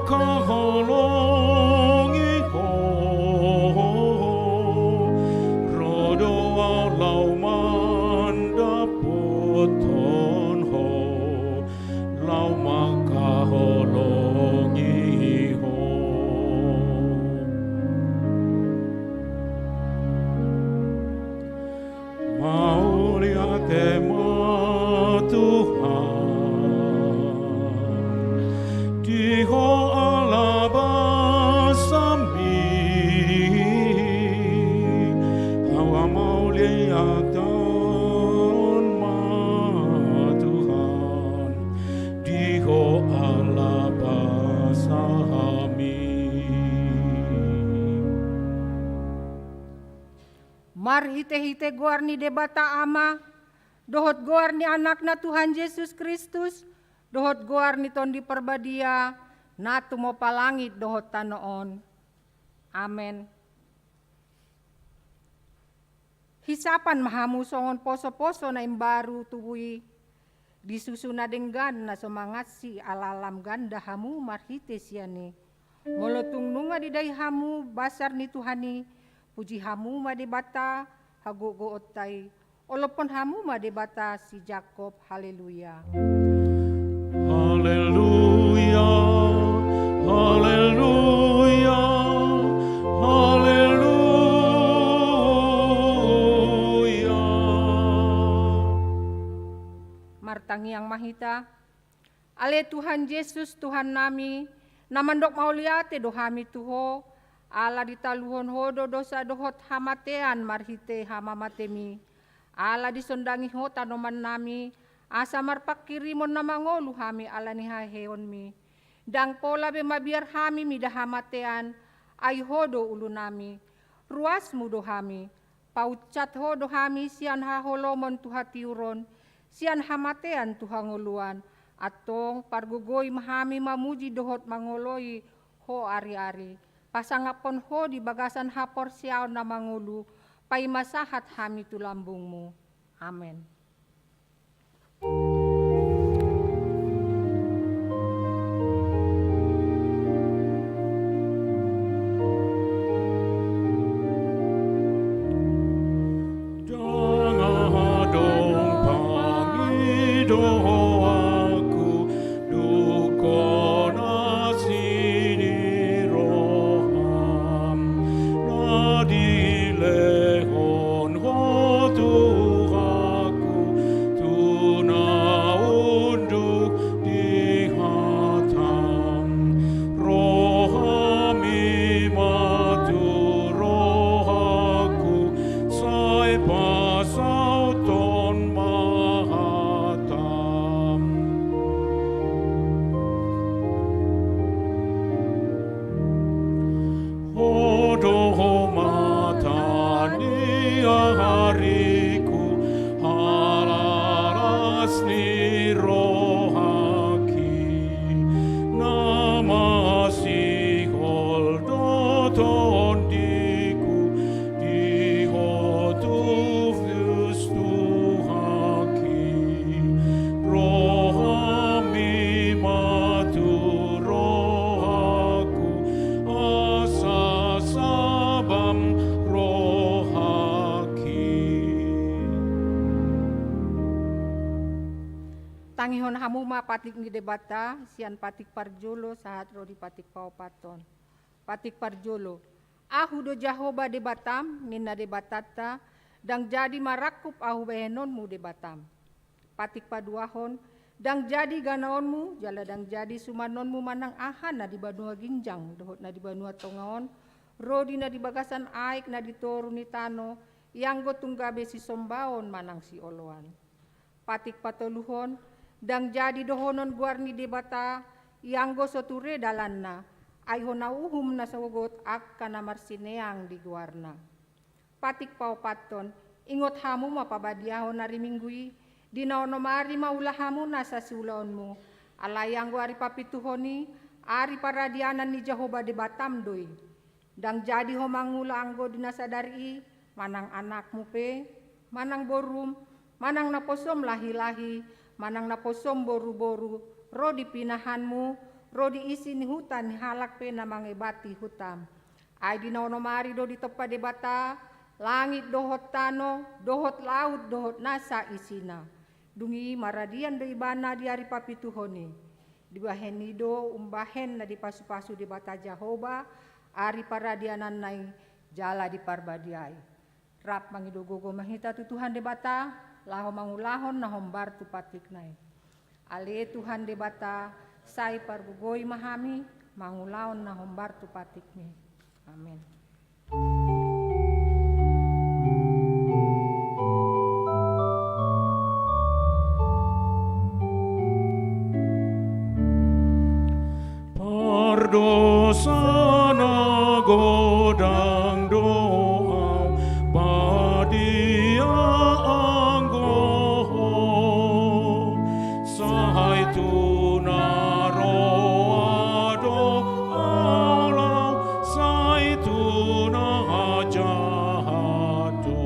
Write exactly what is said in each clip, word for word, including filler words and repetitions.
Haholongi Ho, ro do Au laho mandapothon Ho, laho mangkaholongi Ho. Mauliate ma Tuhan, di Ho ala basami, hamauliateon ma Tuhan, di Ho ala basami. Marhitehite goar ni Debata Ama, dohot goar ni Anakna Tuhan Jesus Kristus, dohot goar ni Tondi Parbadia, na tumompa langit dohot tano on. Amen. Hisapan ma hamu songon posoposo na imbaru tubu i, di susu na denggan na so mangansi ala lam ganda hamu marhite sian i. Molo tung nunga didai hamu basar ni Tuhan i, puji hamu ma Debata hagogoonta i, olophon hamu ma Debata si Jakob. Haleluya. Haleluya, haleluya, haleluya. Martangiang ma hita. Ale Tuhan Jesus, Tuhannami, na mandok mauliate do hami tu Ho, ala ditaluhon Ho do dosa dohot hamatean marhite hamamatemi. Ala disondangi Ho tanomannami, asa marpanghirimon na mangolu hami ala ni haheheonmi. Ndang pola be mabiar hami mida hamatean, ai Ho do ulunami. Ruasmu do hami, paunsat Ho do hami sian haholomon tu hatiuron, sian hamatean tu hangoluan. Antong pargogoi ma hami mamuji dohot mangoloi Ho ariari. Pasangaphon Ho di bagasan haporseaon na mangolu, paima sahat hami tu lambungmu. Amen. Ndang adong pangidoanku, dung hona si ni roham, na dilehon Ho Tuhanku, tu na unduk di hatam. Roham i ma tu rohangku, sai pasauthon ma hatam. Ho do mata ni ariku, halalas ni rohangki, na masihol do tondiku, di Ho tubus Tuhanki. Roham i ma tu rohangku, asa sabam rohangki. Tangihon hamu ma patik ni Debata, sian patik parjolo sahat ro di patik paopathon. Patik parjolo. Ahu do Jahowa Debatam, ninna Debatanta, ndang jadi marangkup ahu bahenonmu Debatam. Patik paduahon, ndang jadi ganaonmu, jala ndang jadi sumanonmu manang aha na di banua ginjang, dohot na di banua tonga on, ro di na di bagasan aek na di toru ni tano, ianggo tung gabe sisombaon manang sioloan. Patik patoluhon, ndang jadi dohonon goar ni Debata, ianggo so ture dalanna, ai hona uhum na sogot angka na marsineang di goarna. Patik paopathon, ingot hamu ma pabadiahon ari Minggu i, di na onom ari ma ula hamu nasa siulaonmu, alai anggo ari papituhon i, ari paradianan ni Jahowa Debatam do i. Ndang jadi ho mangula anggo di na sadari i, manang anakmu pe, manang borum, manang naposom lahilahi, manang naposom boruboru, ro di pinahanmu, ro di isi ni huta ni halak pe na mangebati hutam. Ai di na onom ari do ditompa Debata langit dohot tano, dohot laut, dohot nasa isina. Dung i maradian do ibana di ari papituhon i. Dibahen i do umbahen na dipasupasu Debata Jahowa ari paradiananna i jala diparbadiai. Rap mangido gogo ma hita tu Tuhan Debata, laho mangulahon na hombar tu patikna i. Ale Tuhan Debata, sai pargogoi ma hami, mangulahon na hombar tu patikmi. Amen. Pardosa na godang do au, badia anggo ho. Sai tu na roa do au laho, sai tu na jahat do.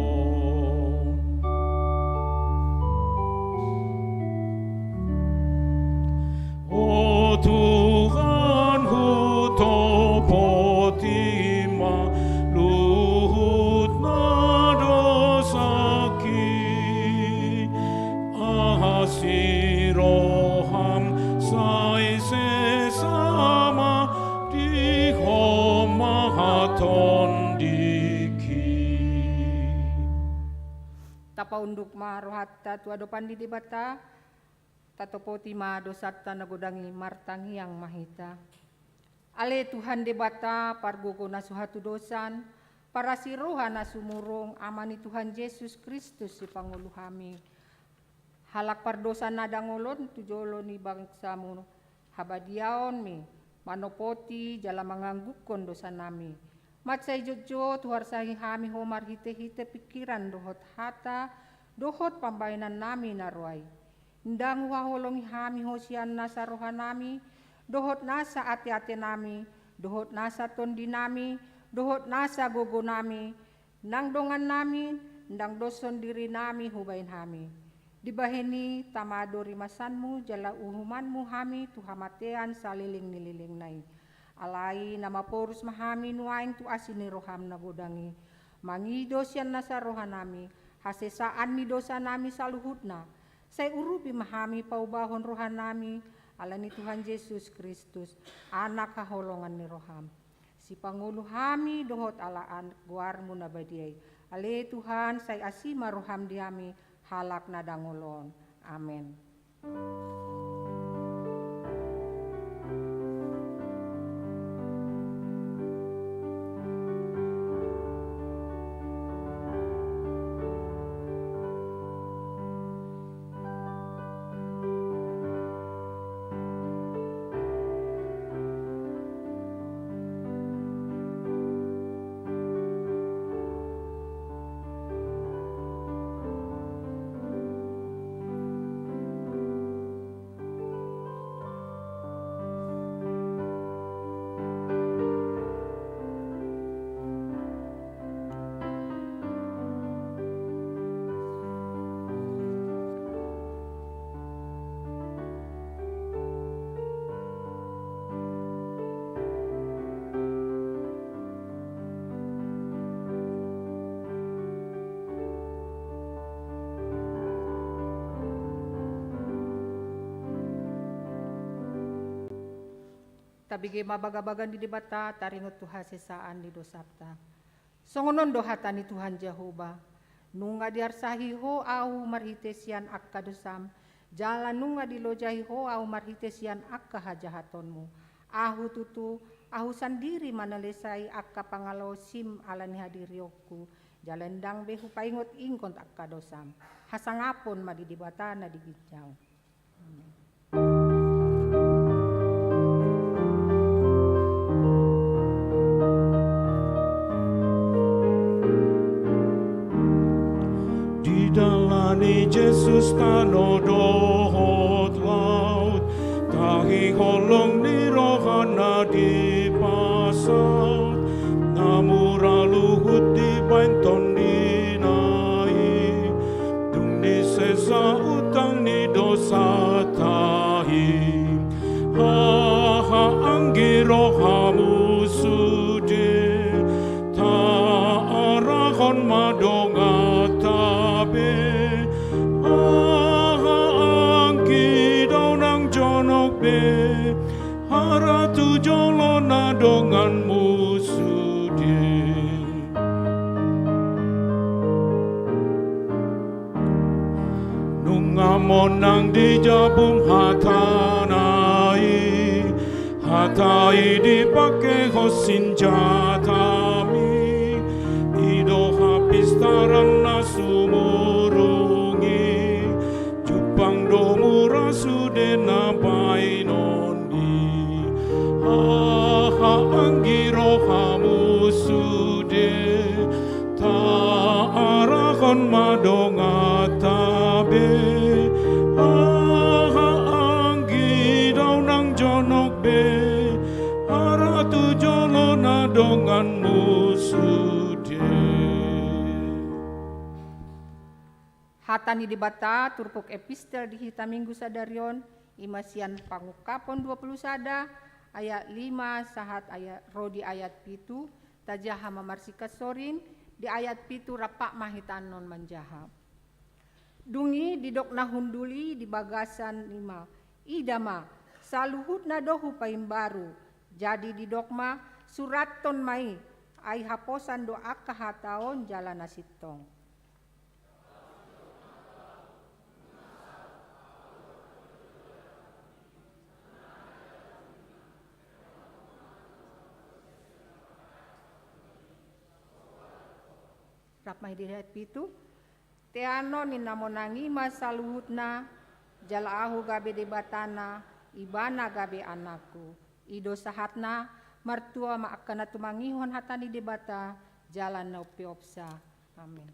O Tuhan, hutopoti ma luhut na dosangki. Asi roham, sai sesa ma di Ho ma tondingki. Tapaunduk ma rohanta tu adopan ni Debata. Tatopoti ma dosanta na godang i, martangiang ma hita. Ale Tuhan Debata, pargogo na so hatudosan, parasi roha na sumurung, Ama ni Tuhan Jesus Kristus, sipangolu hami, halak pardosa na dangol on tu jolo ni bangsamu, habadiaonmi manopoti jala manganggungkon dosanami. Mansai jotjot huarsahi hami Ho marhitehite pingkiran dohot hata dohot pambahenannami na roa i. Ndang huhaholongi hami Ho sian nasa rohanami dohot nasa ateatenami dohot nasa tondinami dohot nasa gogonami, nang dongannami, ndang doshon dirinami hubahen hami. Dibahen i tama do rimasanmu jala uhumanmu hami tu hamatean saleleng ni lelengna i. Alai na maporus ma hami nuaeng tu asi ni roham na godang i, mangido sian nasa rohanami hasesaan ni dosanami saluhutna. Sai urupi ma hami paubahon rohanami ala ni Tuhan Jesus Kristus, Anak haholongan ni roham. Sipangolu hami dohot alaan goarmu na badia i. Ale Tuhan, sai asi ma roham di hami halak na dangol on. Amen. Tabege ma bagabaga ni Debata taringot tu hasesaan ni dosanta. Songon on do hata ni Tuhan Jahowa: Nunga diarsahi Ho ahu marhite sian angka dosam, jala nunga dilojahi Ho ahu marhite sian angka hajahatonmu. Ahu tutu, ahu sandiri manalesai angka pangalaosim ala ni hadirionku, jala ndang be hupaingotingot angka dosam. Hasangapon ma di Debata na di ginjang. Didalani Jesus tano dohot laut, tahi holong ni rohana dipasaut, na mura luhut dibahen tondina i, dung disesa utang ni dosanta i. Haha Rohamu sude, taarahon ma donganta be. Aha anggi do nang jonok be, hara tu jolo na donganmu sude. Nunga monang dijabung hatana i, hata i dipangkehon sinjatami, i do hapistaran na sumurung i, jumpang do mura sude na baenon i. Aha anggi rohamu sude, taarahon ma donganta be. Aha anggi do nang jonok be, hara tu jolo na donganmu sude. Hata ni Debata turpuk epistel di hita Minggu sadari on, i ma sian Pangungkapon dua pulu sada ayat lima sahat ayat, ro di ayat pitu. Tajaha ma marsingkat sorin di ayat pitu, rap ma hita annon manjaha. Dung i didok na hundul i di bagasan i ma, ida ma, saluhutna do hupaimbaru. Jadi didok ma, surathon ma i, ai haposan do angka hata on jala na sintong. Rap ma i di ayat pitu. Teanon ni na monang i ma saluhutna, jala ahu gabe Debatana, ibana gabe anakku. I do sahatna. Martua ma angka na tumangihon hata ni Debata jala na umpeopsa. Amen.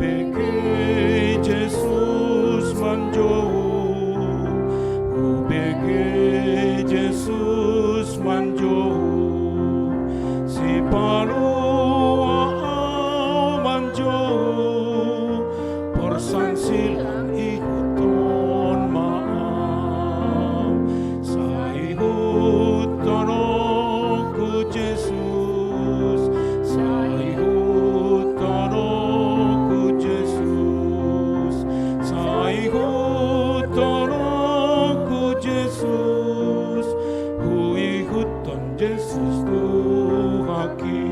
Hubege Jesus manjou, hubege Jesus manjou, sipalua au manjou, porsan silang ihuthon ma au. Sai ihuthon ho Jesus, sai ihuthon ho Jesus, sai ihuthon ho Jesus, huihuthon Jesus Tuhanki.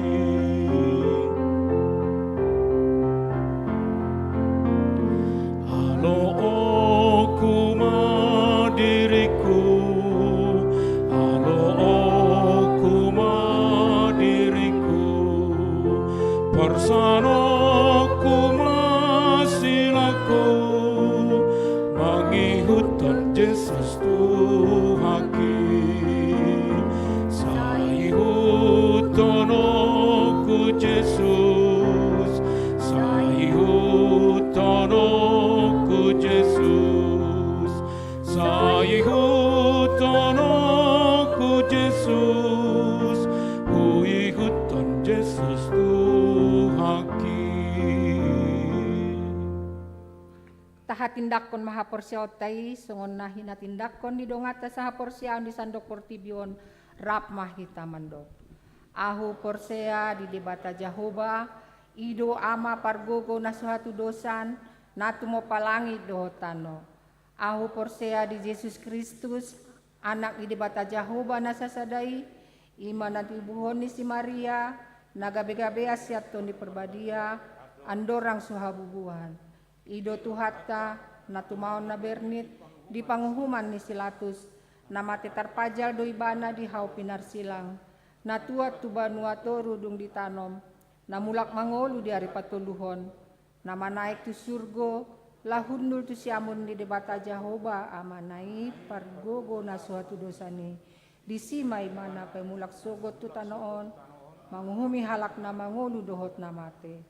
Aloku ma diringku, aloku ma diringku, porsanonku ma silangku, mangihuthon Jesus Tuhanki. Sai ihuthon ho Jesus, sai ihuthon ho Jesus, sai ihuthon ho Jesus, huihuthon Jesus Tuhanki. Tahatindanghon ma haporseaonta i songon na hinatindanghon ni donganta sahaporseaon di sandok portibi on. Rap ma hita mandok. Ahu porsea di Debata Jahowa, i do Ama pargogo na so hatudosan, na tumompa langit dohot tano. Ahu porsea di Jesus Kristus, Anak ni Debata Jahowa na sasada i, i ma na tinubuhon ni si Maria, na gabegabean sian Tondi Parbadia, andorang so habubuhan. I do Tuhanta, na tumaon na bernit di panguhuman ni si Latus, na mate tarpajal do Ibana di hau pinarsilang, na tuat tu banua toru dung ditanom, na mulak mangolu di ari patoluhon, na manaek tu surgo, laho hundul tu siamun ni Debata Jahowa Amana i pargogo na so hatudosan i. Disi ma Ibana pamulak sogot tu tano on, manguhumi halak na mangolu dohot na mate.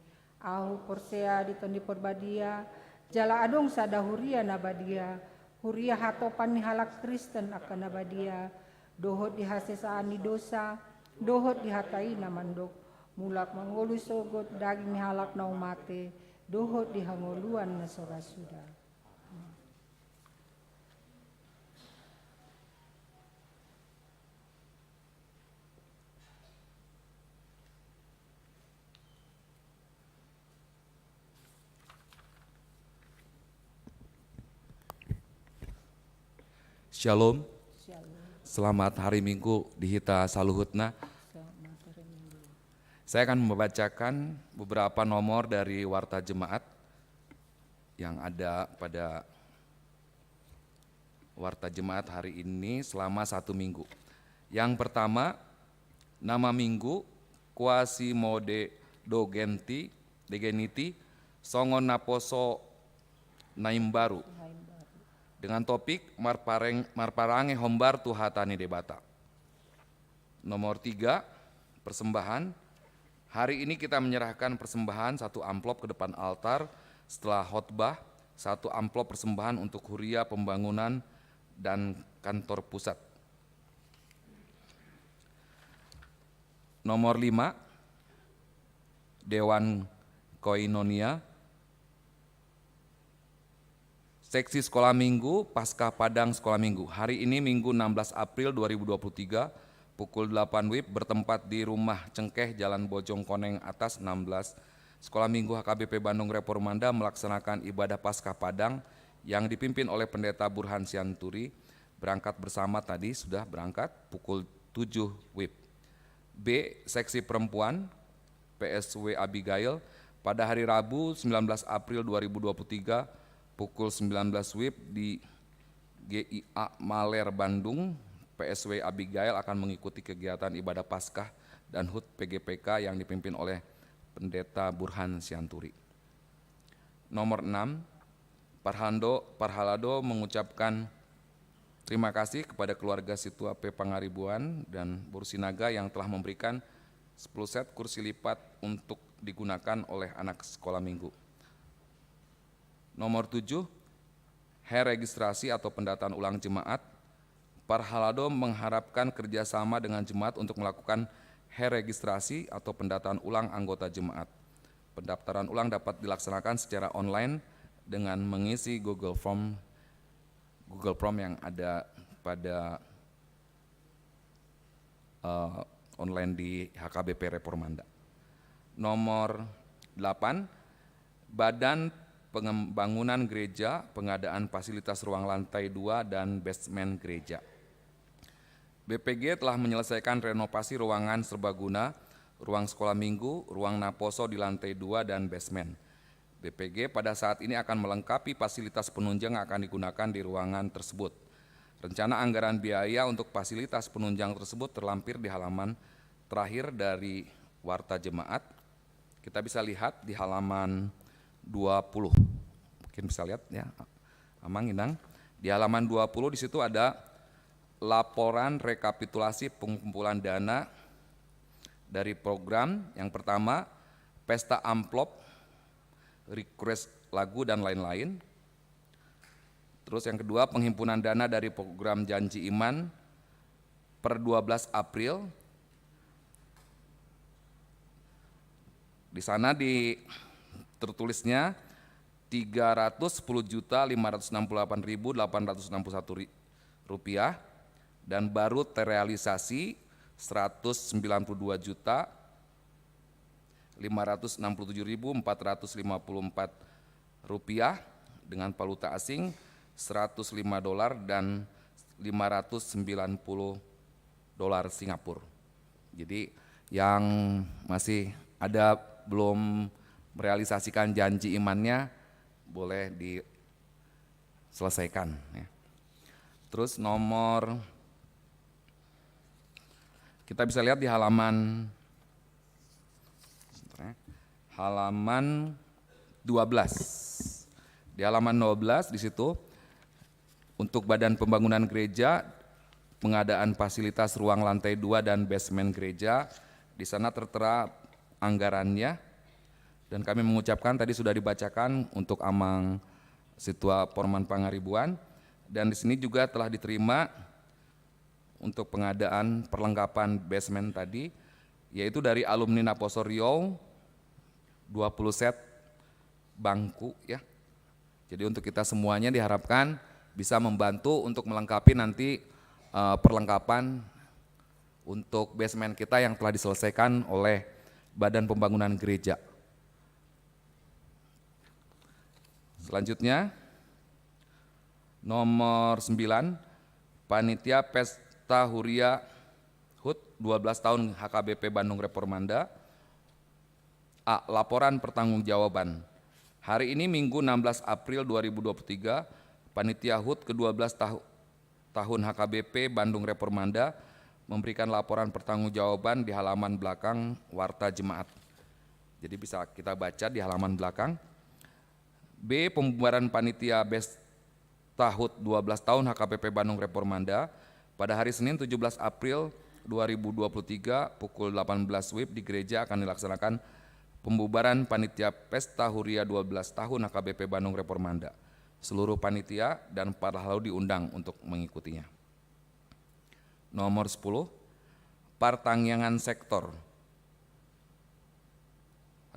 Ahu porsea di Tondi Porbadia, jala adong sada huria na badia, huria hatopan ni halak Kristen angka na badia, dohot di hasesaan ni dosa, dohot di hata i na mandok, mulak mangolu sogot daging ni halak na umate, dohot di hangoluan na so ra suda. Shalom. Shalom. Selamat hari Minggu di hita saluhutna. Selamat hari Minggu. Saya akan membacakan beberapa nomor dari Warta Jemaat yang ada pada Warta Jemaat hari ini selama satu minggu. Yang pertama, nama Minggu, Quasimodogeniti, songon naposo na imbaru. Na imbaru. Dengan topik, marpareng-, marparange hombar tu hata ni Debata. Nomor tiga, persembahan. Hari ini kita menyerahkan persembahan satu amplop ke depan altar setelah khotbah, satu amplop persembahan untuk huria pembangunan dan kantor pusat. Nomor lima, Dewan Koinonia. Seksi Sekolah Minggu, Paskah Padang Sekolah Minggu. Hari ini, Minggu enam belas April dua ribu dua puluh tiga, pukul delapan W I B, bertempat di Rumah Cengkeh, Jalan Bojong Koneng Atas enam belas. Sekolah Minggu H K B P Bandung Reformanda melaksanakan ibadah Paskah Padang yang dipimpin oleh Pendeta Burhan Sianturi. Berangkat bersama tadi, sudah berangkat pukul tujuh W I B. B, Seksi Perempuan, P S W Abigail, pada hari Rabu, sembilan belas April dua ribu dua puluh tiga, pukul sembilan belas W I B di G I A Maler, Bandung. P S W Abigail akan mengikuti kegiatan ibadah Paskah dan HUT P G P K yang dipimpin oleh Pendeta Burhan Sianturi. Nomor enam, Parhaldo-, Parhalado mengucapkan terima kasih kepada keluarga Situa P Pangaribuan dan Boru Sinaga yang telah memberikan sepuluh set kursi lipat untuk digunakan oleh anak sekolah minggu. Nomor tujuh, Her registrasi atau pendataan ulang jemaat. Parhalado mengharapkan kerjasama dengan jemaat untuk melakukan her registrasi atau pendataan ulang anggota jemaat. Pendaftaran ulang dapat dilaksanakan secara online dengan mengisi Google Form, Google Form yang ada pada, eh, online di H K B P Reformanda. Nomor delapan, Badan Pembangunan Gereja, pengadaan fasilitas ruang lantai dua dan basement gereja. B P G telah menyelesaikan renovasi ruangan serbaguna, ruang sekolah minggu, ruang naposo di lantai dua dan basement. B P G pada saat ini akan melengkapi fasilitas penunjang yang akan digunakan di ruangan tersebut. Rencana anggaran biaya untuk fasilitas penunjang tersebut terlampir di halaman terakhir dari Warta Jemaat. Kita bisa lihat di halaman dua puluh. Mungkin bisa lihat ya, Amang, Inang. Di halaman dua puluh, di situ ada laporan rekapitulasi pengumpulan dana dari program. Yang pertama, pesta amplop, request lagu, dan lain-lain. Terus yang kedua, penghimpunan dana dari program Janji Iman per dua belas April. Di sana di tertulisnya tiga ratus sepuluh juta lima ratus enam puluh delapan ribu delapan ratus enam puluh satu ri-, rupiah, dan baru terrealisasi seratus sembilan puluh dua juta lima ratus enam puluh tujuh ribu empat ratus lima puluh empat rupiah, dengan valuta asing seratus lima dolar dan lima ratus sembilan puluh dolar Singapura. Jadi, yang masih ada belum merealisasikan janji imannya, boleh diselesaikan, ya. Terus nomor, kita bisa lihat di halaman, sebentar ya, halaman dua belas. Di halaman dua belas, di situ untuk Badan Pembangunan Gereja, pengadaan fasilitas ruang lantai dua dan basement gereja, di sana tertera anggarannya. Dan kami mengucapkan, tadi sudah dibacakan untuk Amang Sintua Porman Pangaribuan, dan di sini juga telah diterima untuk pengadaan perlengkapan basement tadi, yaitu dari alumni Naposo Riau, dua puluh set bangku, ya. Jadi untuk kita semuanya diharapkan bisa membantu untuk melengkapi nanti, eh, perlengkapan untuk basement kita yang telah diselesaikan oleh Badan Pembangunan Gereja. Selanjutnya, nomor sembilan, Panitia Pesta Huria HUT dua belas tahun H K B P Bandung Reformanda. A. Laporan pertanggungjawaban. Hari ini, Minggu, enam belas April dua ribu dua puluh tiga, Panitia HUT kedua belas tahu-, tahun H K B P Bandung Reformanda memberikan laporan pertanggungjawaban di halaman belakang Warta Jemaat. Jadi, bisa kita baca di halaman belakang. B. Pembubaran Panitia Pesta HUT dua belas tahun H K B P Bandung Reformanda. Pada hari Senin, tujuh belas April dua ribu dua puluh tiga, pukul delapan belas WIB, di gereja akan dilaksanakan pembubaran Panitia Pesta Huria dua belas tahun H K B P Bandung Reformanda. Seluruh panitia dan para halu diundang untuk mengikutinya. Nomor sepuluh, partangiangan sektor.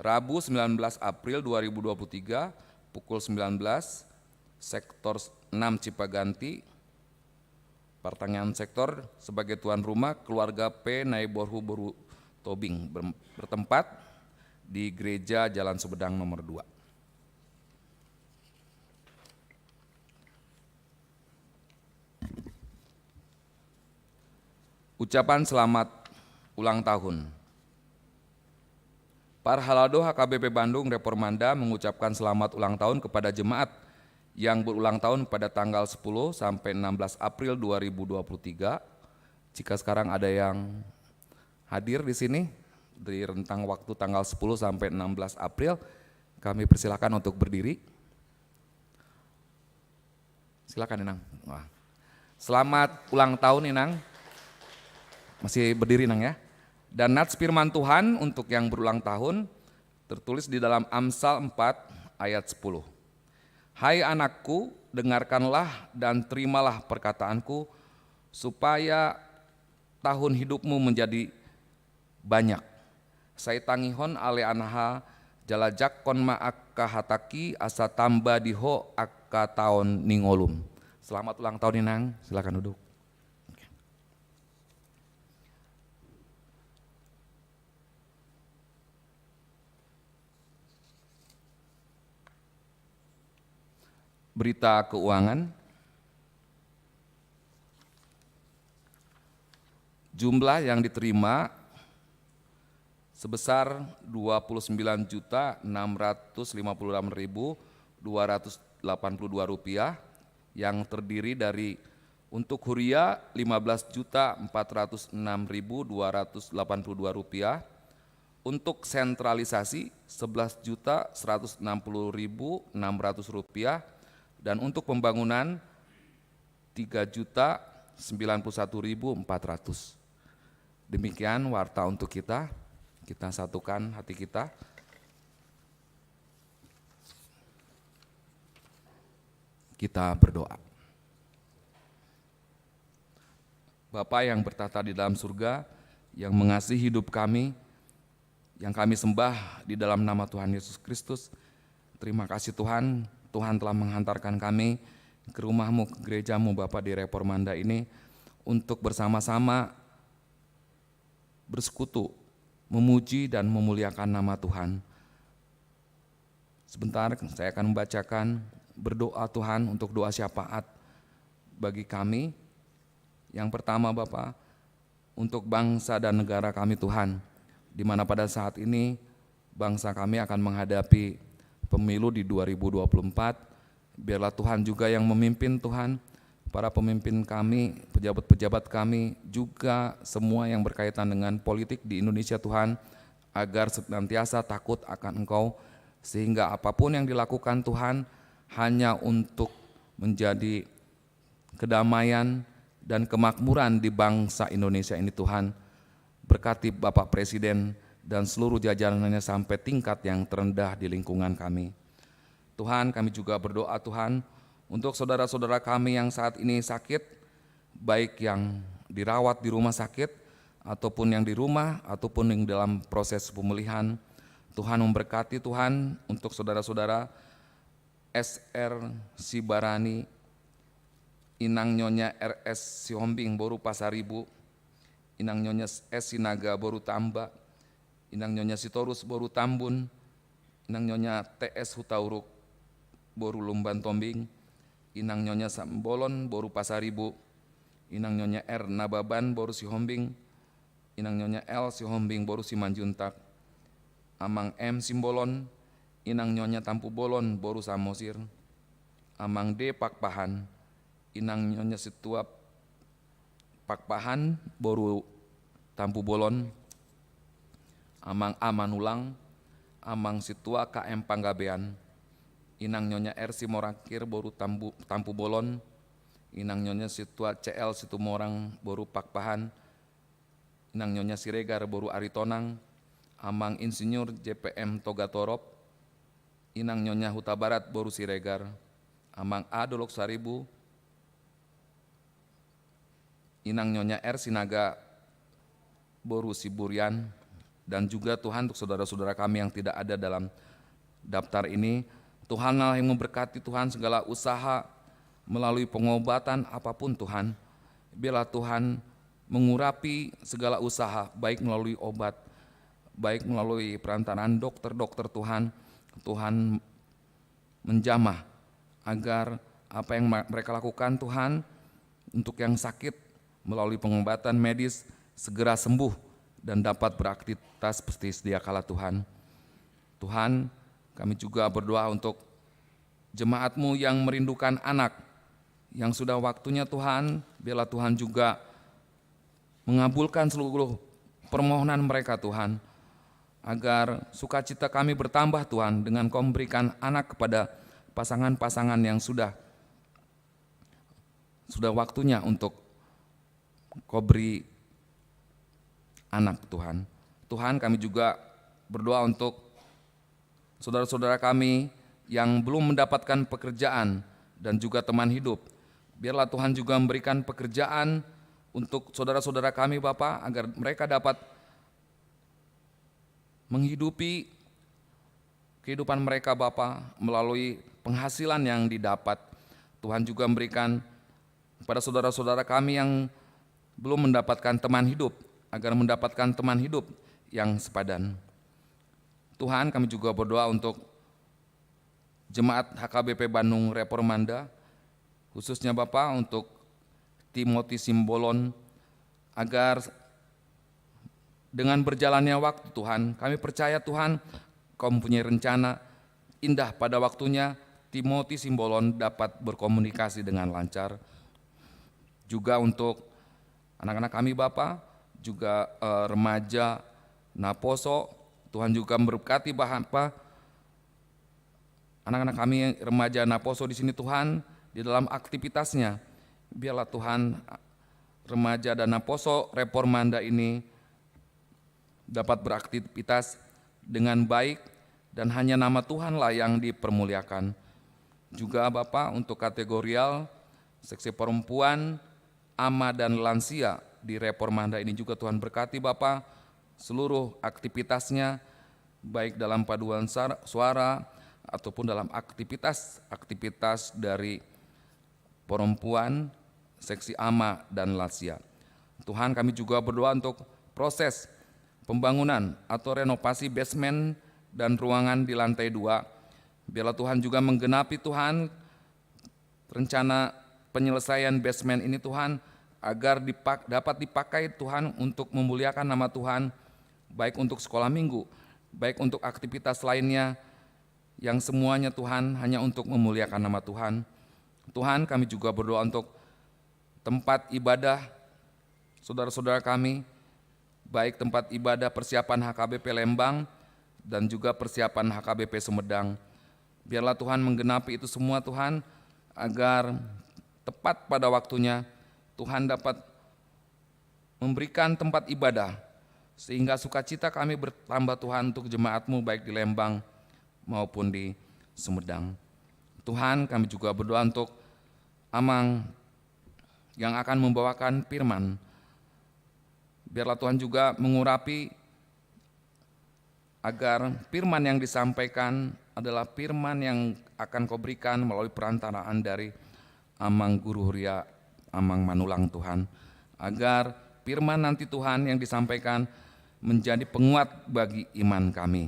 Rabu, sembilan belas April dua ribu dua puluh tiga, pukul sembilan belas, sektor enam Cipaganti, partangiangan sektor, sebagai tuan rumah, keluarga P Naiborhu Boru Tobing, ber-, bertempat di Gereja Jalan Sumedang nomor dua. Ucapan selamat ulang tahun. Parhalado H K B P Bandung Reformanda mengucapkan selamat ulang tahun kepada jemaat yang berulang tahun pada tanggal sepuluh sampai enam belas April dua ribu dua puluh tiga. Jika sekarang ada yang hadir di sini di rentang waktu tanggal sepuluh sampai enam belas April, kami persilakan untuk berdiri. Silakan, Inang. Wah. Selamat ulang tahun, Inang. Masih berdiri, Nang, ya. Dan nats firman Tuhan untuk yang berulang tahun tertulis di dalam Amsal empat ayat sepuluh. "Hai anakku, dengarkanlah dan terimalah perkataanku, supaya tahun hidupmu menjadi banyak. Sai tangihon ale anaha, jala jangkon ma angka hatangki, asa tamba di ho angka taon ni ngolum." Selamat ulang tahun, Inang. Silakan duduk. Oke. Berita keuangan. Jumlah yang diterima sebesar dua puluh sembilan juta enam ratus lima puluh enam ribu dua ratus delapan puluh dua rupiah, yang terdiri dari untuk huria lima belas juta empat ratus enam ribu dua ratus delapan puluh dua rupiah, untuk sentralisasi sebelas juta seratus enam puluh ribu enam ratus rupiah, dan untuk pembangunan tiga juta sembilan puluh satu ribu empat ratus. Demikian warta untuk kita. Kita satukan hati kita. Kita berdoa. Bapa yang bertahta di dalam surga, yang mengasihi hidup kami, yang kami sembah di dalam nama Tuhan Yesus Kristus, terima kasih Tuhan, Tuhan telah menghantarkan kami ke rumah-Mu, ke gereja-Mu, Bapa, di Reformanda ini, untuk bersama-sama bersekutu, memuji dan memuliakan nama Tuhan. Sebentar, saya akan membacakan, berdoa Tuhan untuk doa syafaat bagi kami. Yang pertama, Bapa, untuk bangsa dan negara kami, Tuhan, di mana pada saat ini bangsa kami akan menghadapi pemilu di dua ribu dua puluh empat. Biarlah Tuhan juga yang memimpin, Tuhan, para pemimpin kami, pejabat-pejabat kami, juga semua yang berkaitan dengan politik di Indonesia, Tuhan, agar senantiasa takut akan Engkau, sehingga apapun yang dilakukan, Tuhan, hanya untuk menjadi kedamaian dan kemakmuran di bangsa Indonesia ini, Tuhan. Berkati Bapak Presiden dan seluruh jajarannya sampai tingkat yang terendah di lingkungan kami. Tuhan, kami juga berdoa, Tuhan, untuk saudara-saudara kami yang saat ini sakit, baik yang dirawat di rumah sakit, ataupun yang di rumah, ataupun yang dalam proses pemulihan. Tuhan memberkati, Tuhan, untuk saudara-saudara S R Sibarani, Inang Nyonya R S Sihombing boru Pasaribu, Inang Nyonya S Sinaga boru Tamba, Inang Nyonya Sitorus boru Tambun, Inang Nyonya T S Hutauruk boru Lumban Tombing, Inang Nyonya Sambolon boru Pasaribu, Inang Nyonya R Nababan boru Sihombing, Inang Nyonya L Sihombing boru Simanjuntak, Amang M Simbolon, Inang Nyonya Tampubolon boru Samosir, Amang D Pakpahan, Inang Nyonya Situa Pakpahan boru Tampubolon, Amang A Manulang, Amang Situa K M Panggabean, Inang Nyonya R Simorangkir boru Tambu-, Tampubolon, Inang Nyonya Situa C L Situmorang boru Pakpahan, Inang Nyonya Siregar boru Aritonang, Amang Insinyur J P M Togatorop, Inang Nyonya Hutabarat boru Siregar, Amang A Dolok Saribu, Inang Nyonya R Sinaga boru Siburian, dan juga, Tuhan, untuk saudara-saudara kami yang tidak ada dalam daftar ini, Tuhanlah yang memberkati, Tuhan, segala usaha melalui pengobatan apapun, Tuhan. Biarlah Tuhan mengurapi segala usaha, baik melalui obat, baik melalui perantaraan dokter-dokter, Tuhan. Tuhan menjamah agar apa yang ma-, mereka lakukan, Tuhan, untuk yang sakit melalui pengobatan medis segera sembuh dan dapat beraktivitas seperti sedia kala, Tuhan. Tuhan, kami juga berdoa untuk jemaat-Mu yang merindukan anak, yang sudah waktunya, Tuhan, biarlah Tuhan juga mengabulkan seluruh permohonan mereka, Tuhan, agar sukacita kami bertambah, Tuhan, dengan Kau memberikan anak kepada pasangan-pasangan yang sudah, sudah waktunya untuk Kau beri anak, Tuhan. Tuhan, kami juga berdoa untuk saudara-saudara kami yang belum mendapatkan pekerjaan dan juga teman hidup. Biarlah Tuhan juga memberikan pekerjaan untuk saudara-saudara kami, Bapa, agar mereka dapat menghidupi kehidupan mereka, Bapa, melalui penghasilan yang didapat. Tuhan juga memberikan kepada saudara-saudara kami yang belum mendapatkan teman hidup, agar mendapatkan teman hidup yang sepadan. Tuhan, kami juga berdoa untuk jemaat H K B P Bandung Reformanda, khususnya, Bapa, untuk Timothy Simbolon, agar dengan berjalannya waktu, Tuhan, kami percaya, Tuhan, Kau mempunyai rencana indah pada waktunya, Timothy Simbolon dapat berkomunikasi dengan lancar. Juga untuk anak-anak kami, Bapa, juga, eh, remaja Naposo, Tuhan juga memberkati, Bapa, anak-anak kami remaja Naposo di sini, Tuhan, di dalam aktivitasnya. Biarlah, Tuhan, remaja dan Naposo Reformanda ini dapat beraktivitas dengan baik dan hanya nama Tuhanlah yang dipermuliakan. Juga, Bapa, untuk kategorial, seksi perempuan, ama dan lansia di Reformanda ini juga, Tuhan, berkati, Bapa, seluruh aktivitasnya, baik dalam paduan sar-, suara ataupun dalam aktivitas-aktivitas dari perempuan, seksi ama dan lansia. Tuhan, kami juga berdoa untuk proses pembangunan atau renovasi basement dan ruangan di lantai dua. Biarlah Tuhan juga menggenapi, Tuhan, rencana penyelesaian basement ini, Tuhan, agar dipak-, dapat dipakai, Tuhan, untuk memuliakan nama Tuhan, baik untuk sekolah minggu, baik untuk aktivitas lainnya, yang semuanya, Tuhan, hanya untuk memuliakan nama Tuhan. Tuhan, kami juga berdoa untuk tempat ibadah saudara-saudara kami, baik tempat ibadah persiapan H K B P Lembang dan juga persiapan H K B P Sumedang. Biarlah Tuhan menggenapi itu semua, Tuhan, agar tepat pada waktunya Tuhan dapat memberikan tempat ibadah Sehingga sukacita kami bertambah, Tuhan, untuk jemaat-Mu, baik di Lembang maupun di Sumedang. Tuhan, kami juga berdoa untuk Amang yang akan membawakan firman. Biarlah Tuhan juga mengurapi agar firman yang disampaikan adalah firman yang akan Kau berikan melalui perantaraan dari Amang Guru Huria, Amang Manulang, Tuhan. Agar firman nanti, Tuhan, yang disampaikan menjadi penguat bagi iman kami.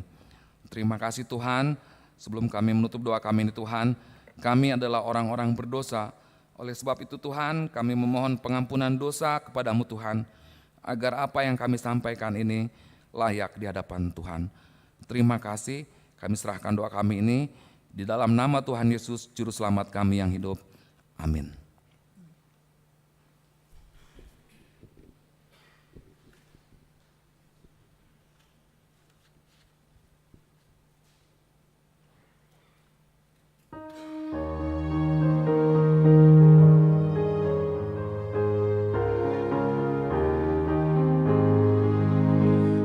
Terima kasih, Tuhan. Sebelum kami menutup doa kami ini, Tuhan, kami adalah orang-orang berdosa. Oleh sebab itu, Tuhan, kami memohon pengampunan dosa kepada-Mu, Tuhan, agar apa yang kami sampaikan ini layak di hadapan Tuhan. Terima kasih. Kami serahkan doa kami ini di dalam nama Tuhan Yesus, Juru Selamat kami yang hidup. Amin.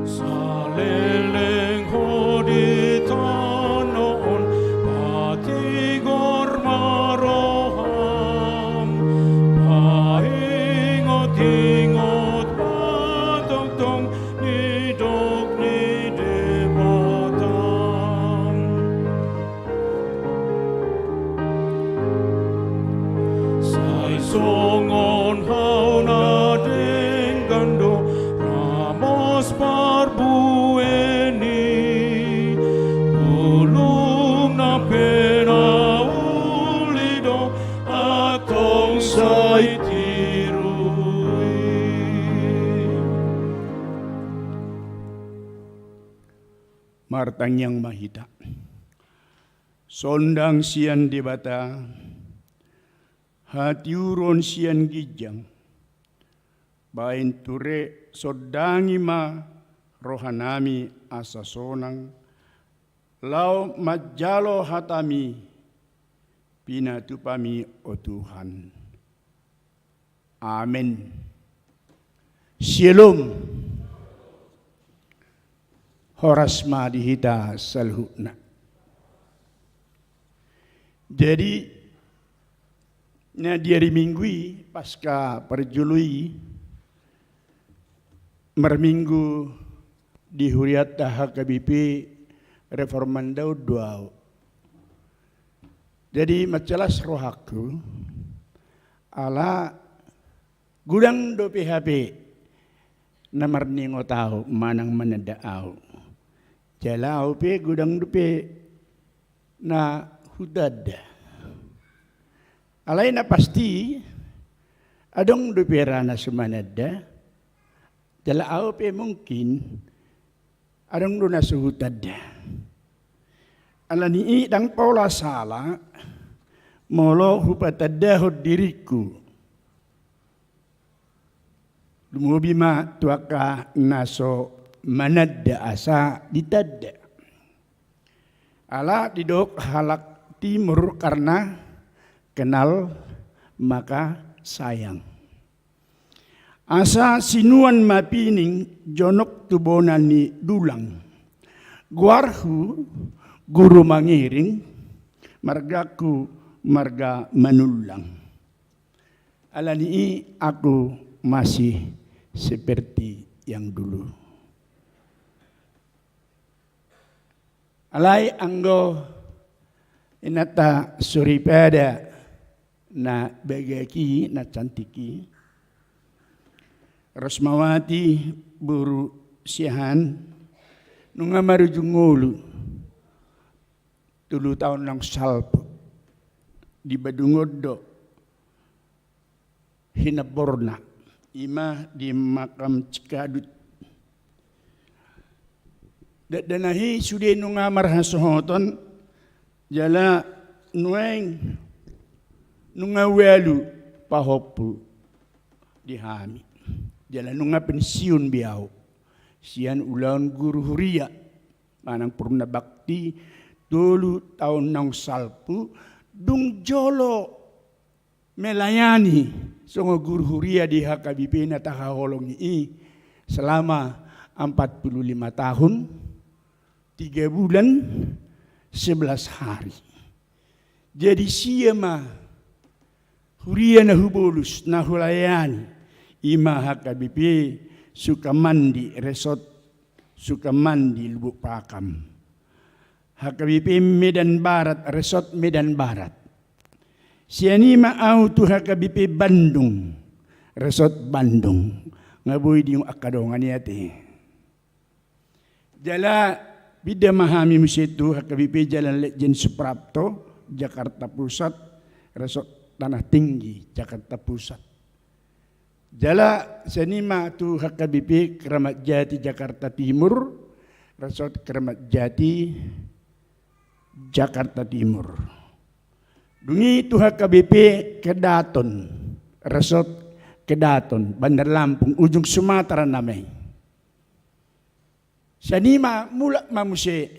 Saleleng ho di tano on, patigor ma roham, paingot-ingot ma tongtong nidok ni Debata. Sai songon hau na denggan do ramos parbue ni bulungna pe na uli do antong sai tirui. Martangiang ma hita. Sondang sian Debata, hatiuron sian ginjang, baen ture sondangi ma rohanami asa sonang, laho manjalo hatami pinatupami, o Tuhan. Amen. Syalom. Horas ma di hita saluhutna. Jadi, na di ari Minggu i, pasca parjolo i, marminggu di hurianta H K B P Reforman Daud do ahu. Jadi, mansai las rohangku, ala godang dope hape na marningot ahu manang mananda ahu. Jala ahu pe godang dope na hutanda. Alai na pasti, adong dope ra na so mananda, jala ahu pe mungkin adong do na so hutanda. Alani i ndang pola sala molo hupatandahon diringku. Lumobi ma tu angka na so mananda asa ditanda. Ala didok halak Timur karna kenal maka sayang. Asa sinuan ma pining jonok tu bona ni dulang. Goarhu Guru Mangiring, margaku marga Manullang. Alani i aku masih seperti yang dulu. Alai anggo inanta soripada na bagak i, na cantik i, Rosmawati boru Siahaan, nunga marujung ngolu tolu taon naung salpu. Di Badung on do hinamborna, ima di makam Cikadut. Dakdanak i sude nunga marhasohoton, jala nuaeng nunga ualu pahompu di hami. Jala nunga pensiun be ahu sian ulaon guru huria manang purnabakti tolu taon naung salpu, dung jolo melayani songon guru huria di H K B P na tahaholongi i selama Empat puluh lima tahun, tiga bulan, sebelas hari. Jadi sia ma huria na hubolus, na hulayani, i ma H K B P Sukamandi, resort Sukamandi, Lubuk Pakam. H K B P Medan Barat, resort Medan Barat. Sian i ma au tu H K B P Bandung, resort Bandung. Nga boi diingot angka dongan i ate. Jala pinda ma hami muse tu H K B P Jalan Lejen Suprapto, Jakarta Pusat, resort Tanah Tinggi, Jakarta Pusat. Jala sian i ma tu H K B P Kramat Jati, Jakarta Timur, resort Kramat Jati, Jakarta Timur. Dung i tu H K B P Kedaton, resort Kedaton, Bandar Lampung, ujung Sumatera nama i. Sian i ma mulak ma muse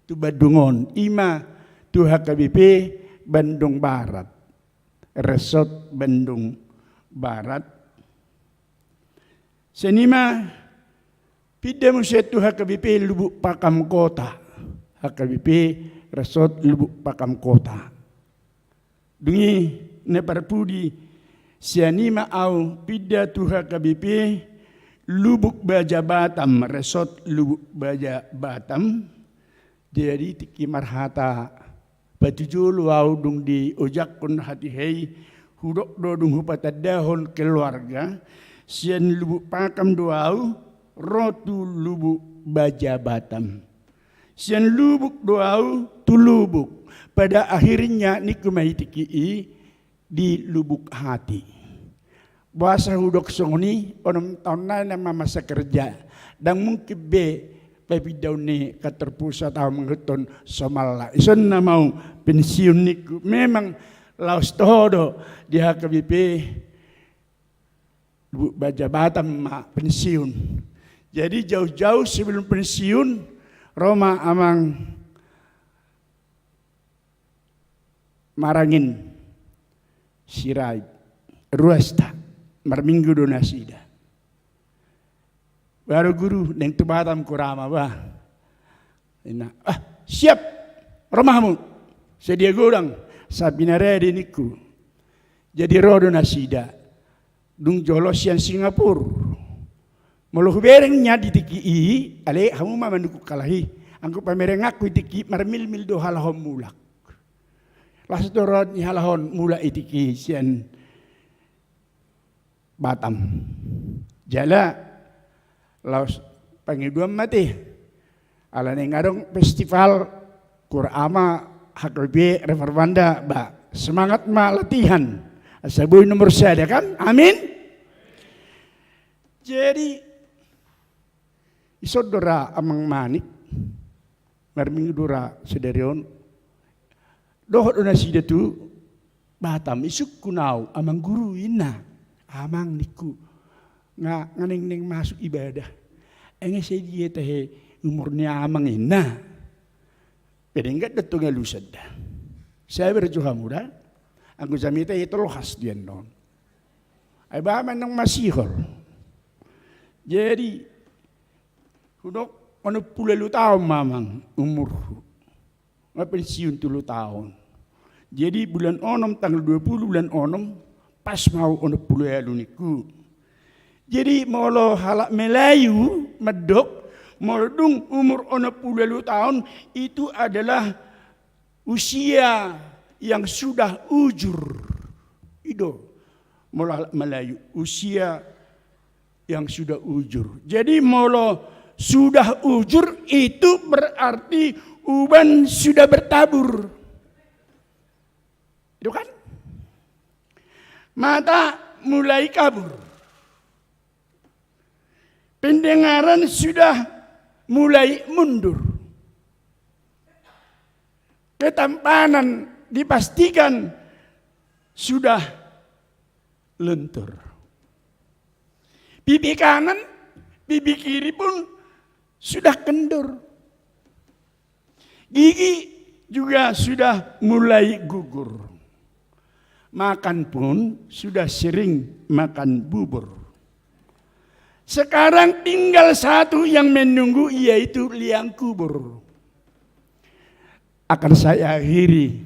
tu Bandung on, i ma tu H K B P Bandung Barat, resort Bandung Barat. Sian i ma pinda muse tu H K B P Lubuk Pakam Kota, H K B P resort Lubuk Pakam Kota. Dung i na parpudi, sian i ma au pinda tu H K B P Lubuk Baja Batam, resort Lubuk Baja Batam. Jadi tingki marhata patujolo au dung diojakhon hatiha i, hudok do dung hupatandahon keluarga, sian Lubuk Pakam do au ro tu Lubuk Baja Batam. Sian Lubuk do au tu Lubuk. Pada akhirnya ningku ma i tingki i di Lubuk Hati. Boasa hudok songon i, onom taon nai nama masa kerja. Ndang mungkin be papindaon ni kantor pusat au mangihuthon somalna. Ison nama au pensiun ningku. Memang laos toho do di H K B P Lubuk Baja Batam ma pensiun. Jadi jauh-jauh sebelum pensiun, ro ma amang Marangin Sirait, ruasta, marminggu do nasida. Baru guru, naeng tu Batam hurang ma ba. Ninna, ah, siap, ro ma hamu. Sadia godang, sapi na rade ningku. Jadi ro do nasida. Dung jolo sian Singapura. Molo hubereng nian di tingki i, ale hamu ma mandukung halak i. Anggo pamerenganku i tingki i marmilmil do halak on mulak. Laos do ro ni halak on mulak i tingki i sian Batam. Jala laos pangidoan ma ate. Ala naeng adong festival, hurang ma H K B P Reformanda, ba semangat ma latihan. Asa boi nomor sada kan? Amin. Jadi ison do ra amang Manik, marminggu do ra sadari on. Dohot do nasida tu Batam, isungkun au, amang guru ninna. Amang ningku, nga, nga naeng, naeng masuk ibadah. Ai nga sadia tahe umur ni amang ninna. Pe denggan do tu ngalusan da. Sabar jo hamu da. Anggo jamita i tolhas di annon. Ai ba ma naeng masihol. Jadi hudok onom pulu ualu taon ma amang umurhu. Nga pensiun tolu taon. Jadi bulan onom, tanggal dua puluh bulan onom, pas ma au onom pulu ualu ningku. Jadi molo halak Melayu mandok, molo dung umur onom pulu ualu taon, itu adalah usia yang sudah ujur. I do molo halak Melayu, usia yang sudah ujur. Jadi molo sudah ujur itu berarti uban sudah bertabur. Itu kan? Mata mulai kabur. Pendengaran sudah mulai mundur. Ketampanan dipastikan sudah lentur. Pipi kanan, pipi kiri pun sudah kendur. Gigi juga sudah mulai gugur. Makan pun sudah sering makan bubur. Sekarang tinggal satu yang menunggu, yaitu liang kubur. Akan saya akhiri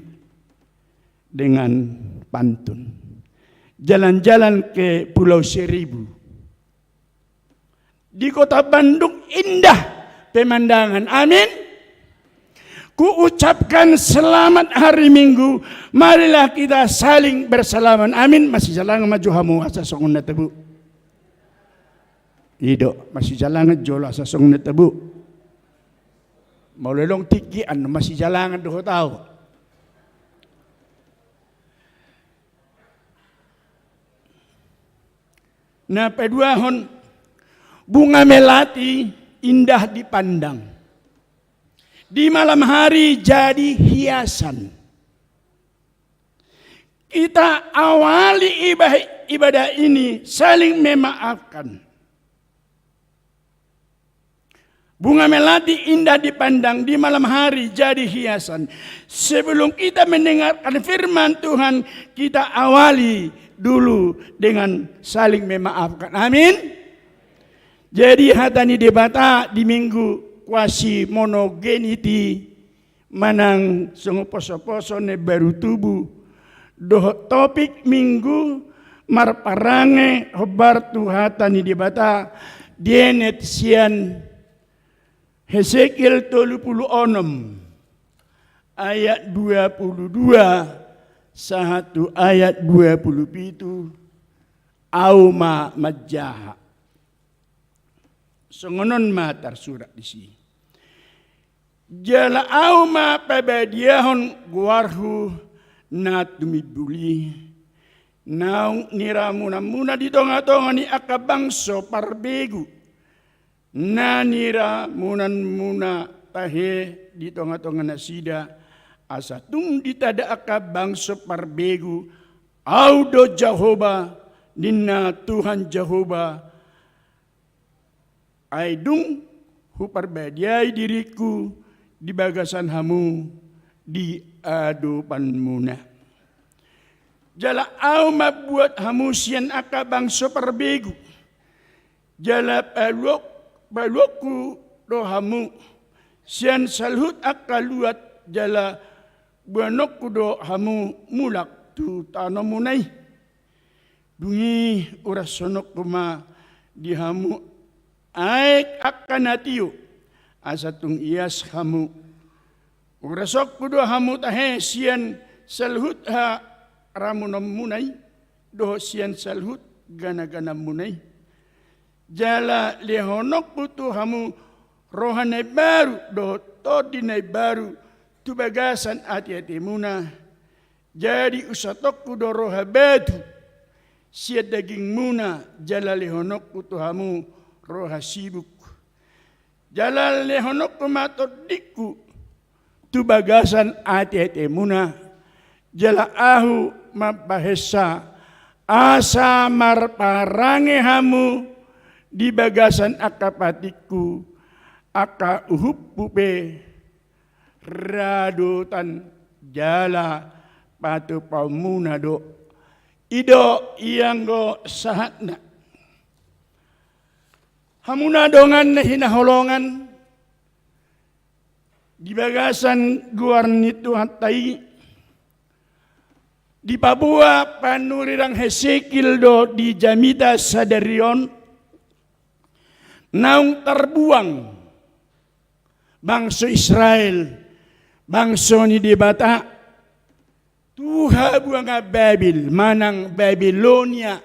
dengan pantun. Jalan-jalan ke Pulau Seribu. Di Kota Bandung indah pemandangan. Amin. Kuucapkan selamat hari Minggu. Marilah kita saling bersalaman. Amin. Masijalangan ma jo hamu asa songon na tabo. I do, masijalangan jolo asa songon na tabo. Molo adong tingki an, masijalangan dohot au. Na paduahon, bunga melati indah dipandang. Di malam hari jadi hiasan. Kita awali iba-, ibadah ini saling memaafkan. Bunga melati indah dipandang, di malam hari jadi hiasan. Sebelum kita mendengarkan firman Tuhan, kita awali dulu dengan saling memaafkan. Amin. Jadi hata ni Debata di Minggu Quasimonogeniti manang songon poso-poso na baru tubu, dohot topik Minggu marparange hombar tu hata ni Debata, dienet sian Hesekiel tolu pulu onom ayat dua pulu dua sahat tu ayat dua pulu pitu, au ma manjaha. Songon on ma tarsurat disi. Jala au ma pabadiahon goarhu na tumimbul i, naung niramunanmuna di tonga-tonga ni angka bangso parbegu, na niramunanmuna tahe di tonga-tonga nasida, asa tung ditanda angka bangso parbegu, au do Jahowa, ninna Tuhan Jahowa, ai dung huparbadiai diringku di bagasan hamu di adopanmuna. Jala au mambuat hamu sian angka bangso parbegu, jala paluok-, paluokku do hamu sian saluhut angka luat, jala boanonku do hamu mulak tu tanomuna i. Dung i urashononku ma di hamu aek angka na tio, asa tung ias hamu. Urashonku do hamu tahe sian saluhut haramunanmuna i, dohot sian saluhut gana-ganamuna i. Jala lehononku tu hamu roha na imbaru dohot tondi na imbaru tu bagasan ate-atemuna. Jadi usatonku do roha batu sian dagingmuna, jala lehononku tu hamu roha sibuk. Jala lehononku ma tondingku tu bagasan ate-atemuna, jala ahu mambahensa asa marparange hamu di bagasan angka patikku, angka uhumhu pe radotan jala patupaonmuna do. I do ianggo sahatna. Hamuna dongan na hinaholongan, di bagasan goar ni Tuhanta i, dipaboa panurirang Hesekiel do di jamita sadari on, naung tarbuang bangso Israel, bangso ni Debata, tu habuangan Babil manang Babilonia,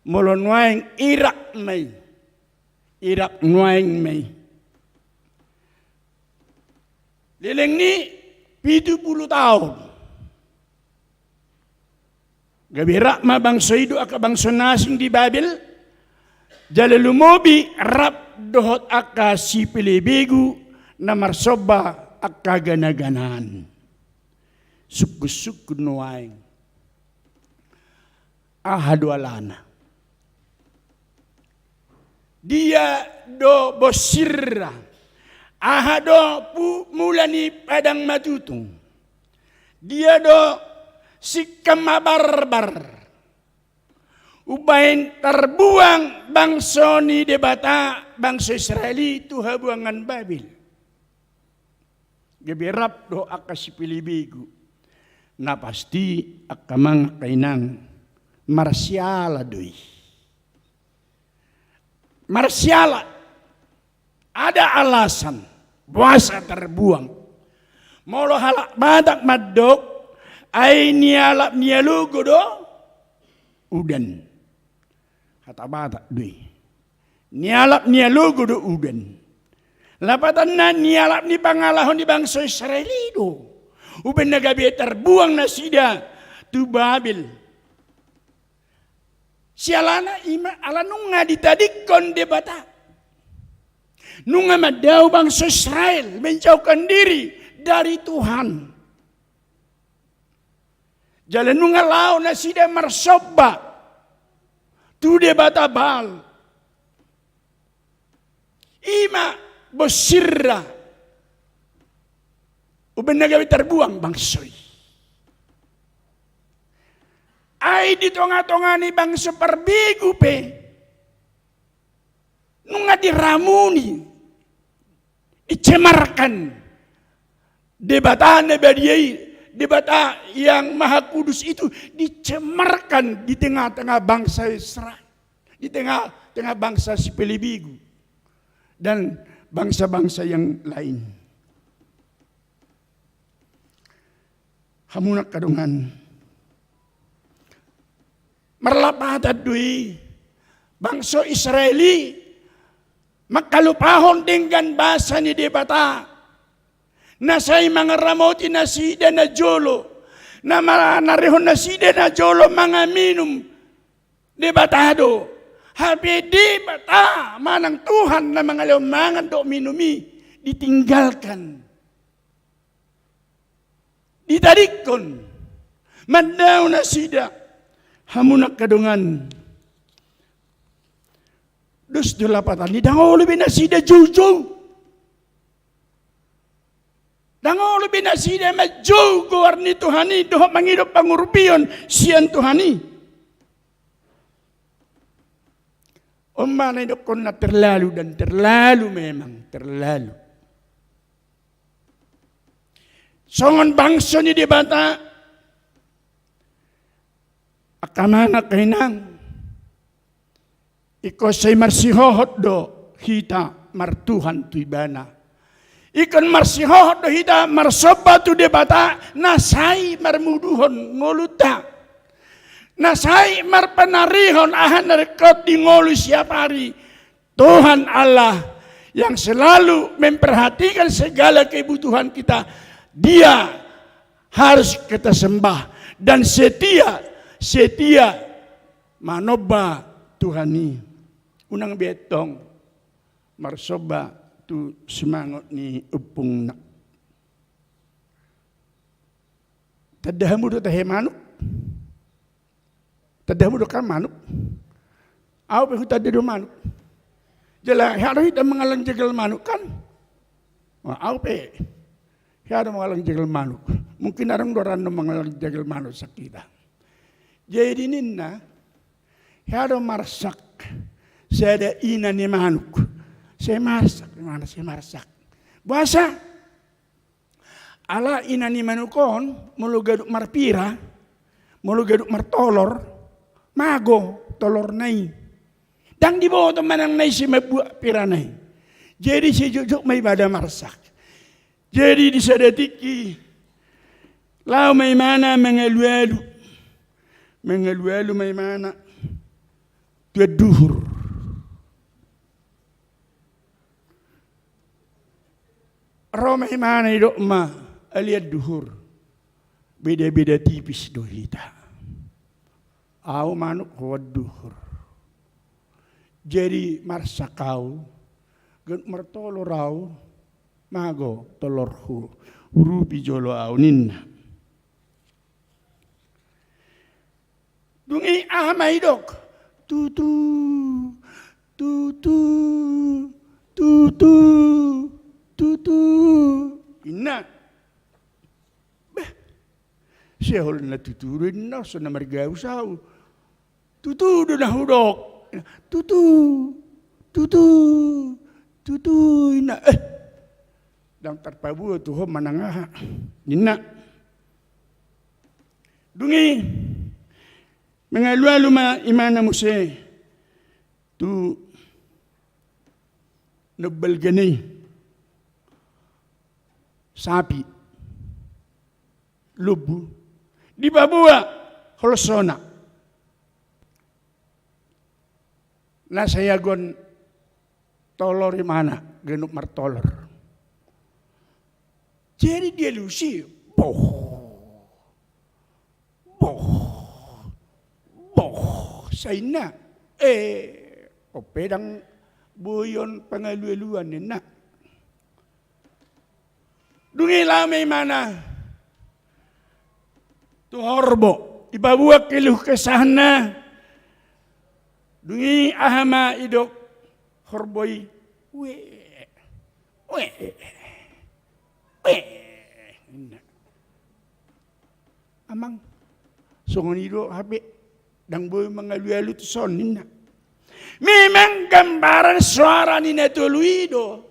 molo nuaeng Irak ma i. Irak nuaeng ma i. Leleng ni pitu pulu taon. Gabe rap ma bangso i dohot angka bangso na asing di Babil, jala lumobi rap dohot angka sipelebegu na marsomba angka gana-ganaan. Sungkun-sungkun nuaeng. Aha do alana? Dia do bonsirna? Aha do pu-, mula ni padang matutung? Dia do singkam mabarbar? umbaen tarbuang bangso ni Debata, bangso Israel i tu habuangan Babel. Gabe rap do angka sipelebegu. Na pasti angka amang, angka inang, marsiala do i. Marsiala. Ada alasan boasa tarbuang. Molo halak Batak mandok, ai nialap ni alogo do udan. Hata Batak do i. Nialap ni alogo do udan. Lapatanna, nialap ni pangalaho ni bangso Israel i do. Umbaen na gabe tarbuang nasida tu Babel. Sialana i ma ala nunga ditadingkon Debata. Nunga mandao bangso Israel menjauhkan diri dari Tuhan. Jala nunga laho nasida marsomba tu debata Baal. I ma bosirna. Umbaen na gabe tarbuang bangso i. Ai di tonga-tonga ni bangso parbegu pe nunga diramuni, dicemarkan Debata na badia i, Debata yang Maha Kudus itu dicemarkan di tengah-tengah bangsa Israel, di tengah-tengah bangsa sipelebegu dan bangsa-bangsa yang lain. Hamu angka dongan, marlapatan do i bangso Israel i mangkalupahon denggan basa ni Debata, na sai mangaramoti nasida najolo, na manarihon nasida najolo mangaminum Debata do. Hape Debata manang Tuhan na mangalehon mangan dohot minum i ditinggalkan. Ditadingkon mandao nasida. Hamu angka dongan, dos do lapatan i, ndang olo be nasida joujou. Ndang olo be nasida manjou goar ni Tuhan i dohot mangido pangurupion sian Tuhan i. On ma na nidokkonna terlalu, dan terlalu memang, terlalu. Songon bangso ni Debata, angka amang, angka inang, ingkon sai marsihohot do hita martuhan tu Ibana. Ingkon marsihohot do hita marsomba tu Debata na sai marmuduhon ngolunta, na sai marpanarihon aha na ringkot di ngolu siapari. Tuhan Allah yang selalu memperhatikan segala kebutuhan kita, Dia harus kita sembah dan setia, setia manomba Tuhan i. Unang be antong marsomba tu simangot ni ompungna. Tanda hamu do tahe manuk? Tanda hamu do kan manuk? Au pe hutanda do manuk. Jala hea do hita mangallang jagal manuk kan? Wah, au pe hea do mangallang jagal manuk. Mungkin adong do ranna mangallang jagal manuk sian hita. Jadi ninna, hea do marsak sada ina ni manuk. Sai marsak, mana sai marsak. Boasa? Ala ina ni manuk on, molo ganup marpira, molo ganup martolor, mago tolorna i. Ndang diboto manang na ise mambuat pirana i. Jadi sai jotjot ma ibana marsak. Jadi di sada tingki, laho ma imana mangalualu. Mangalualu ma imana tu anduhur. Ro ma imana, didok ma, ale anduhur, beda-beda tipis do hita. Au manuk, ho anduhur. Jadi marsak au, ganup martolor au, mago tolorhu, urupi jolo au, ninna. Dung i aha ma didok? Tutu, tutu, tutu, tutu, ninna. Bah, sihol na tutu do ninna, so na margabus au. Tutu do na hudok. Tutu, tutu, tutu, ninna. Eh, ndang tarpaboa tu ho manang aha, ninna. Dung i mangalualu ma imana muse tu na umbalga ni i, sapi, lombu, dipaboa holsona. Na sai agon tolor imana, ganup martolor. Jadi dialusi, boh, boh, boh, sai ninna. Eh, on pe ndang boi on pangalualuan, ninna. Dung i laho ma imana tu horbo, dipaboa keluh kesahna. Dung i aha ma didok horbo i? Ue, ue, ue, ninna. Amang, songon i do hape, ndang boi mangalualu tuson, ninna. Memang gambaran soara ni na tolu i do.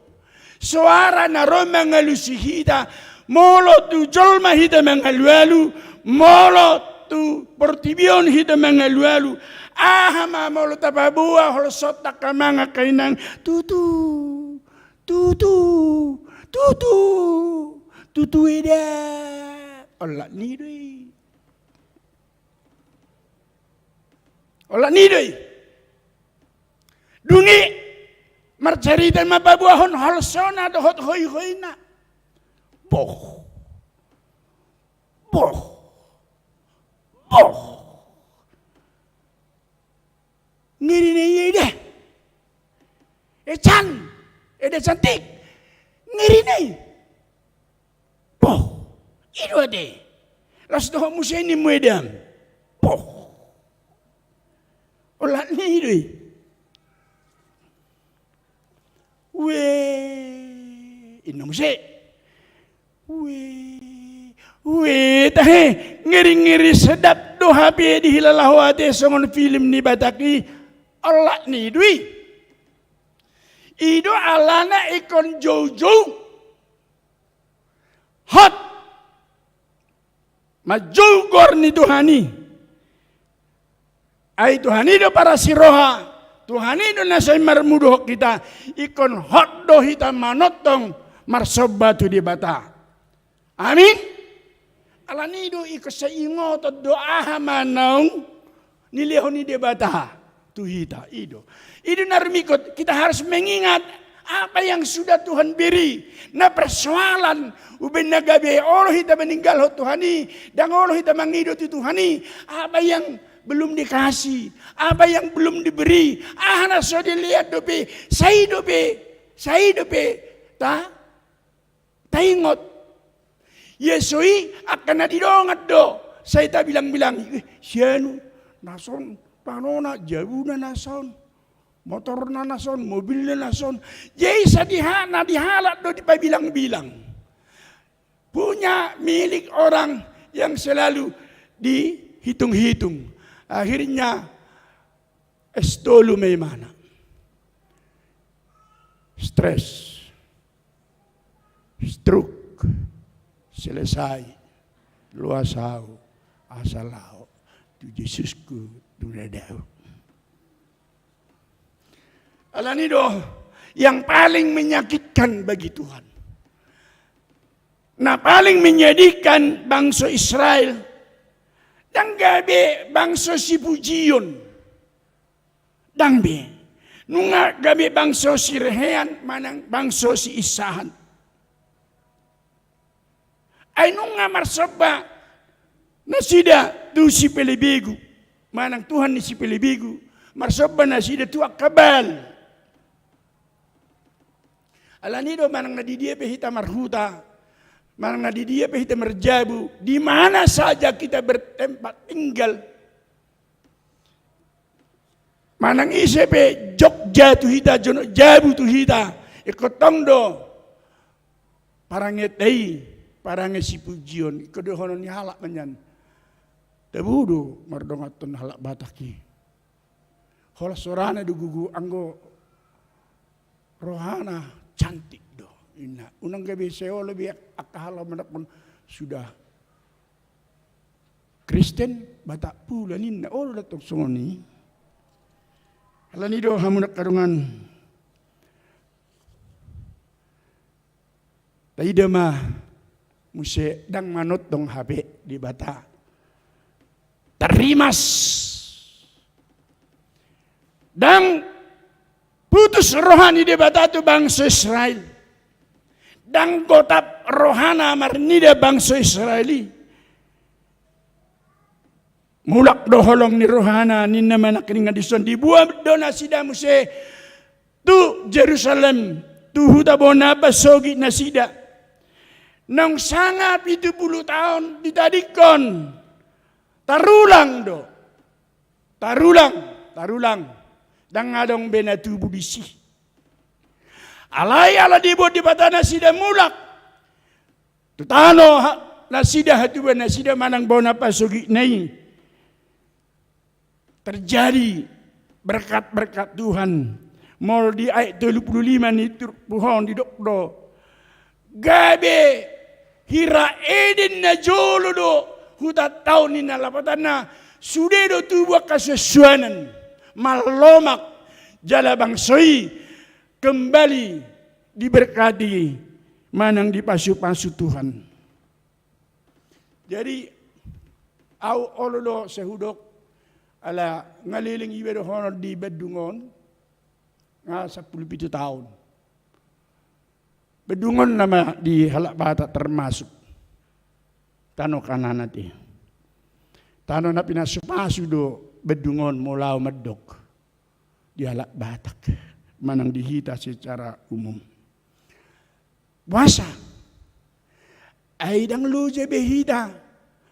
Soara na ro mangalusi hita, molo tu jolma hita mangalualu, molo tu portibi on hita mangalualu. Aha ma molo tapaboa holsonta, angka amang, angka inang? Tutu, tutu, tutu, tutu eda. Olat ni i do i. Olat ni i do i. Dung i marcarita ma paboahon holsona dohot hoihoina. Boh. Boh. Boh. Ngeri na i eda. Ecan. Eda cantik. Ngeri na i. Boh. I do ate. Laos dohot muse ninmu edam. Boh. Olat ni i do i. Ue, ninna muse. Ue, ue, tahe, ngeri-ngeri sedap do hape dihilala ho ate songon film ni Batak i. Olat ni i do i. I do alana ingkon joujou. Hot. Manjou goar ni Tuhan i. Ai Tuhan i do parasi roha, Tuhan i do na sai marmudu hita, ingkon hot do hita manongtong marsomba tu Debata. Amin. Alani i do ingkon sai ingoton do aha ma naung nilehon ni Debata tu hita, i do. I do na rumingkot, kita harus mengingat apa yang sudah Tuhan beri. Na persoalan, umbahen na gabe olo hita maninggalhon Tuhan i, ndang olo hita mangido tu Tuhan i, apa yang belum dikasih, apa yang belum diberi, aha na so dilean dope, sai dope, sai dope, ta? Taingot. Ia so i angka na di dongan do sai tabilangbilangi. Eh, sianu, na son, panona, jabuna na son, motorna na son, mobilna na son. Jadi sai di ha-, na di halak do dipabilangbilang. Punya milik orang yang selalu dihitunghitung. Akhirnya S tolu ma imana. Stres. Stroke. Selesai. Loas au asa laho tu Jesusku tu na dao. Alani do yang paling menyakitkan bagi Tuhan. Na paling menyedihkan bangso Israel, ndang gabe bangso sipujion. Ndang be. Nunga gabe bangso sirehean manang bangso siinsahan. Ai nunga marsomba nasida tu sipelebegu, manang tuhan ni sipelebegu, marsomba nasida tu angka Baal. Alani do manang na di dia pe hita marhuta, manang na di dia pe hita marjabu, di mana saja kita bertempat tinggal, manang ise pe jogja tu hita, jonok jabu tu hita, ingkon tong do parange ta i, parange sipujion, ingkon dohonon ni halak ma nian. Tabo do mardonganhon halak Batak i. holan sorana do gogo, anggo rohana cantik do, ninna. Unang gabe sai olo be angka halak mandokkon sudah Kristen, Batak pula ninna, olo do tong songon i. Alani do hamu angka dongan, taida ma muse ndang manongtong hape Debata. Tarrimas. Ndang putus roha ni Debata tu bangso Israel. Ndang gotap rohana marnida bangso Israel i. Mulak do holong ni rohana, ninna ma nangkiningan dison. Diboan do nasida muse tu Jerusalem, tu huta bona pasogit nasida. Naung sanga pitu pulu taon ditadingkon. Tarulang do. Tarulang, tarulang. Ndang adong be na tubu disi. Alai ala diboan Debata nasida mulak tu tano ha-, nasida, hatubuan nasida manang bona pasogitna i, terjadi berkat-berkat Tuhan. Molo di ayat tolu pulu lima ni turpuk on didok do, gabe hira Eden na jolo do hutanta on, ninna. Lapatanna, sude do tubu angka suansuanan, marlomak, jala bangso i kembali diberkati manang dipasupasu Tuhan. Jadi, au olo do sai hudok, ala nga leleng iba dohonon di Bandung on, nga sampulu pitu taon. Bandung on nama di halak Batak termasuk tano Kanaan ate. Tano na pinasupasu do Bandung on molo au mandok di halak Batak manang di hita secara umum. Boasa? Ai ndang loja be hita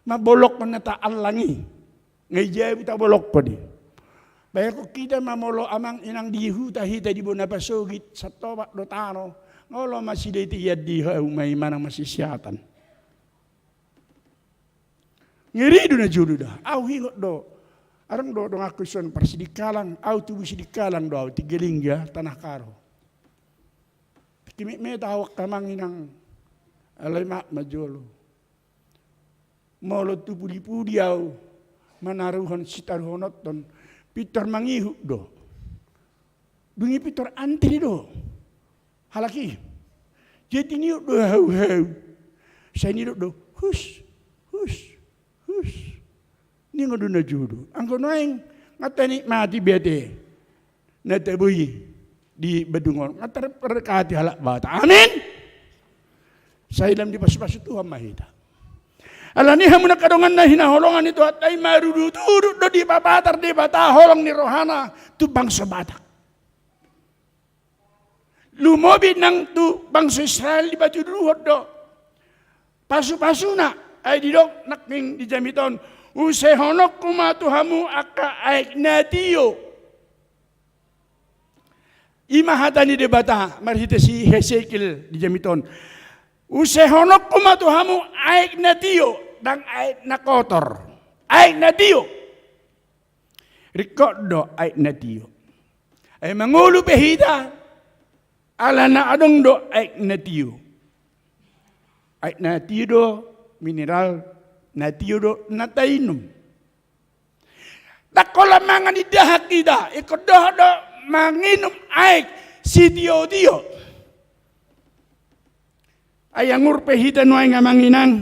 mambolongkon na taallang i. Nga i jabu tabolongkon i. Bayangkon hita ma molo amang inang di huta hita di bona pasogit, santobak do tano, nga olo ma sidaidian di hau ma i manang masisiatan. Ngeri do na jolo da. Au ingot do, adong do donganku dison parsidikalang, au tubu sidikalang do au, Tigalingga, Tanah Karo. Tingki metmet au angka amang inang, alai maaf ma jolo. Molo tu pudipudi au manaruhon sitaruhononton, pintor mangihut do. Dung i pintor antri do halak i. Jadi niut do hauhau. Sai nidok do, hus, hus, hus. Ninna do na jolo. Anggo nuaeng nga tanikmati be ate na tabo i di Bandung on, nga tarberkati halak Batak. Amin. Sai lam dipasupasu Tuhan ma hita. Alani i hamu angka dongan na hinaholongan ni Tuhanta i, marudutudut do dipapatar Debata holong ni rohana tu bangso Batak. Lumobi nang tu bangso Israel dipatuduhon do pasupasuna, ai didok nangkin di jamita on, usehononku ma tu hamu angka aek na tio. I ma hata ni Debata marhite si Hesekiel di jamita on. Usehononku ma tu hamu aek na tio, ndang aek na kotor. Aek na tio. Ringkot do aek na tio. Ai mangolu pe hita, ala na adong do aek na tio. Aek na tio do mineral, na tio do na tainum. Ndang holan mangan indahan hita, ingkon dohot do manginum aek sitiotio. Ai angur pe hita nuaeng amang inang,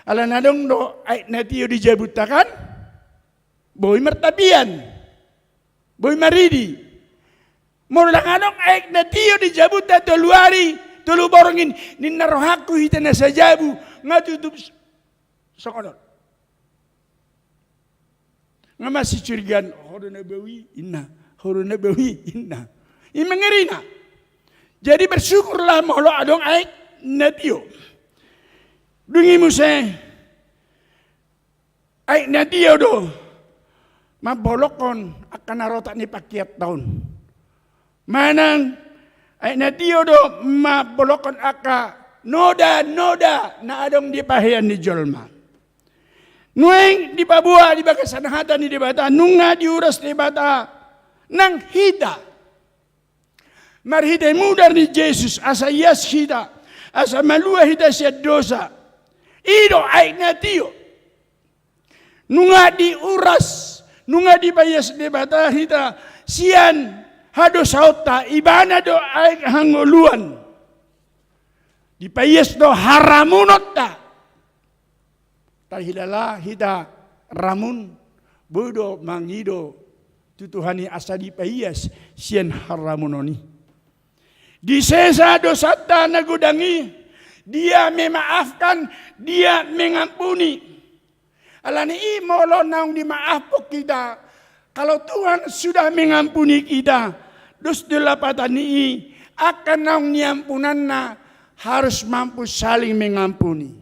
ala na adong do aek na tio di jabunta kan, boi martapian, boi maridi. Molo ndang adong aek na tio di jabunta tolu ari, tolu borngin, ninna rohangku hita na sajabu, nga tutup songon on. Nga masicurigaan, ho do na bau i, ninna. Ho do na bau i, ninna. I ma ngerina. Jadi bersyukurlah molo adong aek na tio. Dung i muse, aek na tio do mambolongkon angka na rotak ni pangkeanta on. Manang aek na tio do mambolongkon angka noda-noda na adong di pahean ni jolma. Nuaeng dipaboa di bagasan hata ni Debata, nunga diuras Debata Nang hita, marhite mudar ni Jesus, asa ias hita, asa malua hita sian dosa. I do aek na tio. Nunga diuras, nunga dipaias Debata hita sian hadosaonta, ibana do aek hangoluan. Dipaias do haramunonta. Tahilala hita ramun, boi do mangido tu Tuhan i asa dipaias sian haramunon i. Disesa dosanta na godang i, Dia memaafkan, Dia mengampuni. Alani i molo naung dimaaphon hita, kalau Tuhan sudah mengampuni kita, dos do lapatan ni i, angka naung niampunanna harus mampu saling mengampuni.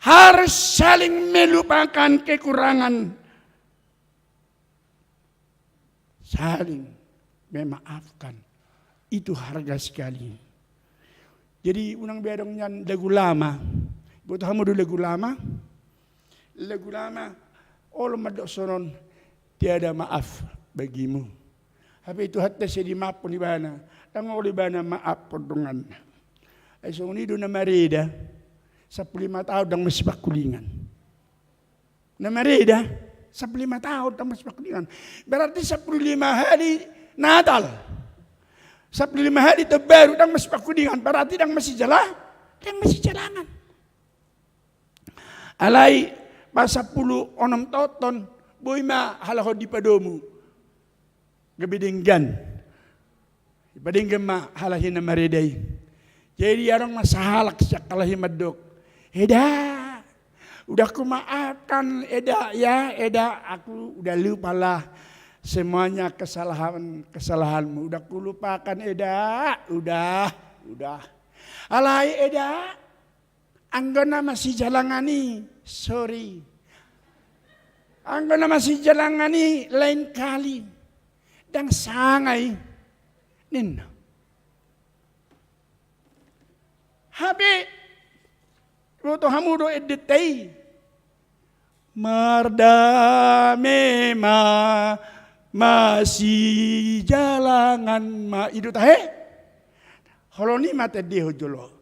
Harus saling melupakan kekurangan. Saling memaafkan. Itu harga sekali. Jadi unang be adong nian lagu lama. Boto hamu do lagu lama? Lagu lama, olo mandok sonon, tiada maaf bagimu. Hape Tuhanta sai dimaaphon ibana, ndang olo ibana maaphon donganna. Ai songon i do na mareda, sampulu lima taon ndang masipangkulingan. Na mareda, sampulu lima taon ndang masipangkulingan. Berarti sampulu lima hali Natal, sampulu lima hali Taon Baru ndang masipangkulingan, berarti ndang masijala, ndang masijalangan. Alai pasampulu onom taonhon, boi ma halak on dipadomu. Gabe denggan. Dipadenggan ma halak i na mareda i. Jadi adong ma sahalak sian halak i mandok, "Eda, udah kumaafkan Eda ya, Eda, aku udah lupa lah semuanya kesalahan-kesalahanmu. Udah kulupakan Eda, udah, udah. Alai Eda, anggo na masijalangan i, sorry. Anggo na masijalangan i, lain kali. Ndang sanga i," ninna. Hape, boto hamu do endenta i. Mardame ma, masijalangan ma. I do tahe? Holong i ma tendehon jolo.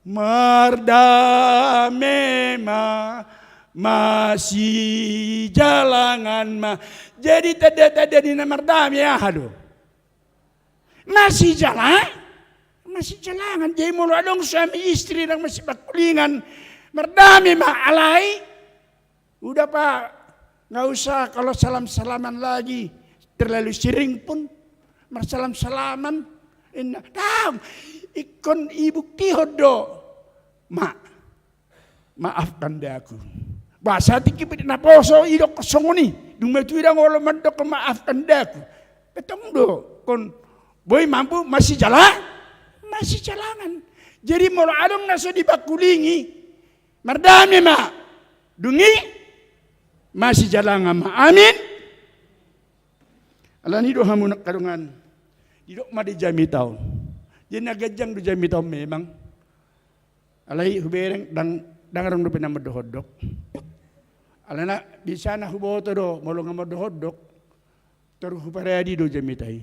Mardame ma, masijalangan ma. Jadi tanda-tanda ni na mardame aha do? Masijala, masijalangan. Jadi molo adong suami istri ndang masipangkulingan, mardame ma, alai udah, Pak, nggak usah kalau salam-salaman lagi, terlalu sering pun marsalam-salaman. Inna, dang, ingkon ibuktihon do, Mak. Maafkan daku. Ba sahat tingki pe naposo i didok songon i. Dung matua i ndang olo mandok maafkan daku. Pe tong do kon boi mampu masijala, masijalangan. Jadi molo adong na so dipangkulingi, mardame ma. Dung i masijalangan ma. Amin. Alani do hamu angka dongan, didok ma di jamita on. Jadi na ganjang do jamita on memang. Alai hubereng ndang, ndang adong dope na mandohondok. Alana biasana huboto do molo nga mandohondok, toru huparadi do jamita i.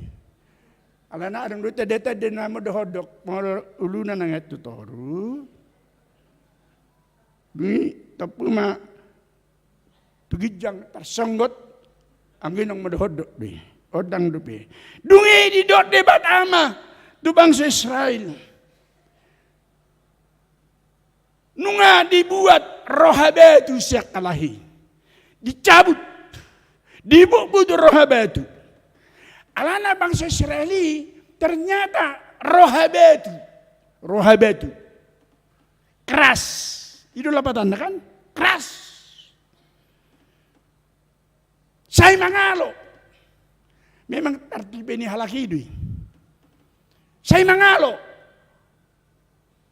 Alana adong do tanda-tanda na mandohondok, molo uluna na nget tu toru. Dung i tompu ma tu ginjang tarsonggot, anggo i ndang mandohondok be. Ndang dope. Dung i didok Debata ma tu bangso Israel. Nunga dibuat roha batu sian halak i. Dicabut. Dibutbut roha batu. Alana bangso Israel i ternyata roha batu. Roha batu. Keras. I do lapatanna kan? Keras. Sai mangalo. Memang tartipe ni halak i do i. Sai mangalo.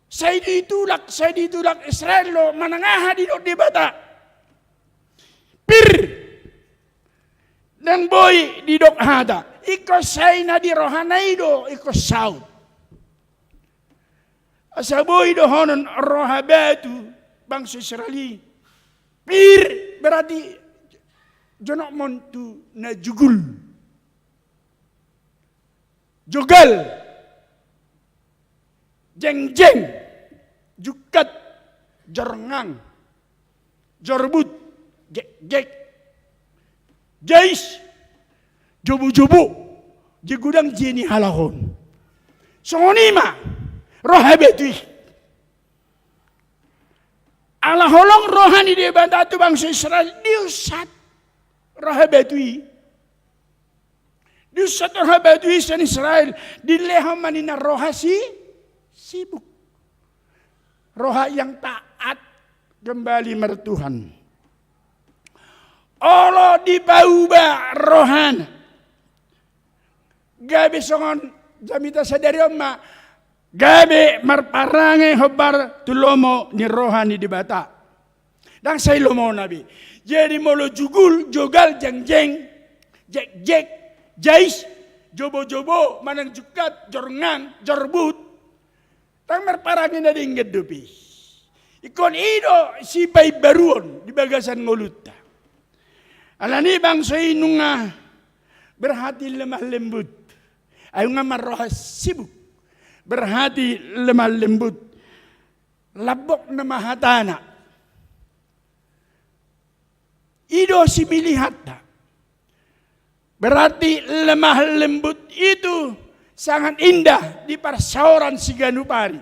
Sai ditulak, sai ditulak Israel do manang aha didok Debata. Pir. Ndang boi didok hata. Ingkon sai na di rohana i do ingkon saut. Asa boi dohonon roha batu bangso Israel i. Pir, berarti jonokmon tu na jugul. Jogal, jengjeng, jungkat, jorngang, jorbut, gekgek, jais, jobojobo, je godang jia ni halak on. Songon i ma roha batu i. Ala holong roha ni Debata tu bangso Israel, diusat roha batu i. Diusat roha batu i sian Israel, dilehon ma ninna roha si, sibuk. Roha yang taat kembali martuhan. Olo dipauba rohana. Gabe songon jamita sadari on ma, gabe marparange hombar tu lomo ni roha ni Debata. Ndang sai lomona be. Jadi molo jugul, jogal, jengjeng, jekjek, jais, jobojobo, manang jungkat, jorngang, jorbut, ndang marparange na denggan dope. Ingkon i do sipaimbaruon di bagasan ngolunta. Alani bangso i nunga berhati lemah lembut. Ai nunga marroha sibuk. Berhati lemah lembut. Lambok nama hatana. I do similihanta. Berarti lemah lembut itu sangat indah di parsaoran siganup ari.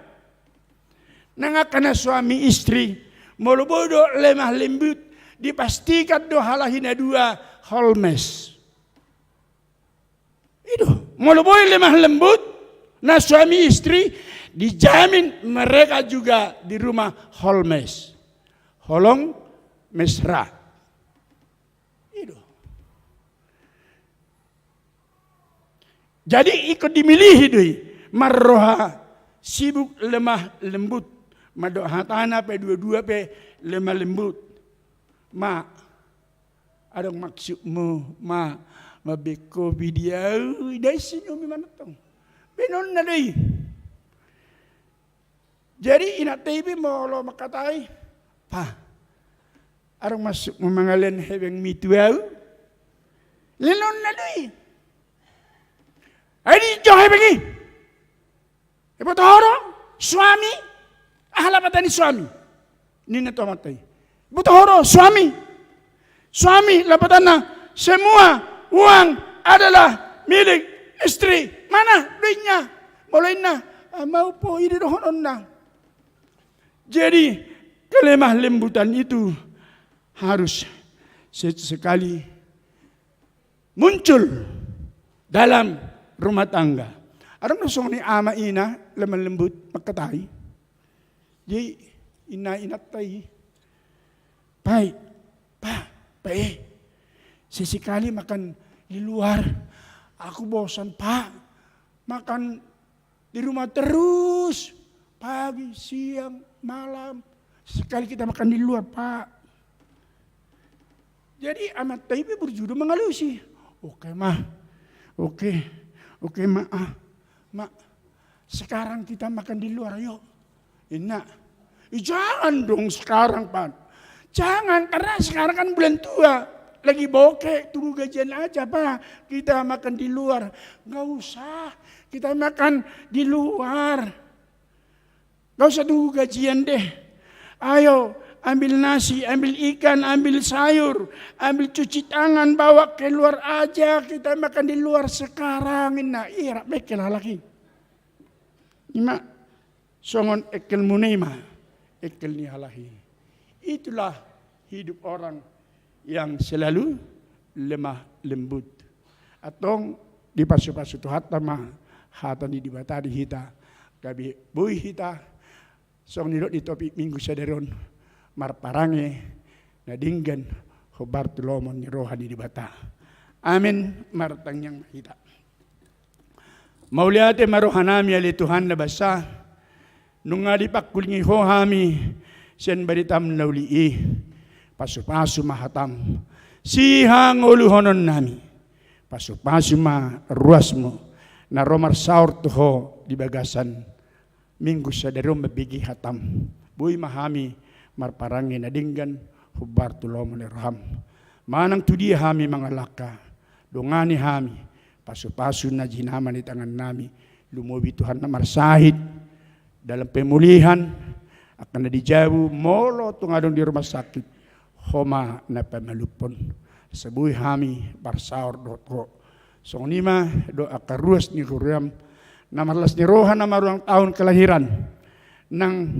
Nang angka na suami istri, molo boi do lemah lembut, dipastikan do halahi na dua holmes. I do, molo boi lemah lembut na suami istri, dijamin mereka juga di rumah holmes. Holong mesra. I do. Jadi ingkon dimilihi do i, marroha sibuk lemah lembut. Mandok hatana pe dua-dua pe lemah lembut. Ma, adong maksudmu ma, mambege kopi di au, dai sinumi manantong. Benonna do i. Jadi inanta i pe molo mangkatai, pa, adong maksudmu mangalean hebengmi tu au? Lenonna do i. Ai dijou hebeng i. Iboto ho do suami? Aha lapatan ni suami? Ninna tu amanta i. Iboto ho do suami? Suami lapatanna, semua uang adalah milik istri. Mana duitnya? Molo inna, ah, mau po, i do dohononna. Jadi kelemah lembutan itu harus sesekali muncul dalam rumah tangga. Adong do songon i ama ina lemah lembut mangkatai. Jadi ina, inanta i, pa, pa, pa, eh, sesekali makan di luar. Aku bosan, Pak, makan di rumah terus, pagi, siang, malam. Sekali kita makan di luar, Pak. Jadi amanta i pe burju do mangalusi. Oke, Ma. Oke. Oke, Ma. Ah, Ma, sekarang kita makan di luar, ayo. Inna. Ih, jangan dong sekarang, Pak. Jangan, karena sekarang kan bulan tua. Lagi bokek, tunggu gajian aja, Pak. Kita makan di luar. Nggak usah, kita makan di luar. Nggak usah tunggu gajian deh. Ayo, ambil nasi, ambil ikan, ambil sayur, ambil cuci tangan, bawa keluar aja, kita makan di luar sekarang. Inna, ih, rap bengkel halak i. Ima songon engkelmuna i ma engkel ni halak i. Itulah hidup orang yang selalu lemah lembut. Antong dipasupasu Tuhanta ma hata ni Debata di hita, gabe boi hita songon nidok ni topik Minggu sadari on, marparange na denggan hombar tu lomo ni roha ni Debata. Amen. Martangiang ma hita. Mauliate ma rohanami ale Tuhan na basa, nunga dipangkulingi Ho hami sian baritam na uli i. Pasupasu ma hatam sihangoluhononnami. Pasupasu ma ruasmu na ro marsaor tu Ho di bagasan Minggu sadari on mambege hatam. Boi ma hami marparange na denggan hombar tu lomo ni roham. Manang tu dia hami mangalangka, dongani hami, pasupasu na jinama ni tangannami, lumobi Tuhan na marsahit dalam pemulihan, angka na di jabu, molo tung adong di rumah sakit, Ho ma na pamalumhon. Asa boi hami parsaor dohot Ho. Songon i ma dohot angka ruas ni huriaM na marlas ni roha, na marulang tahun kelahiran, nang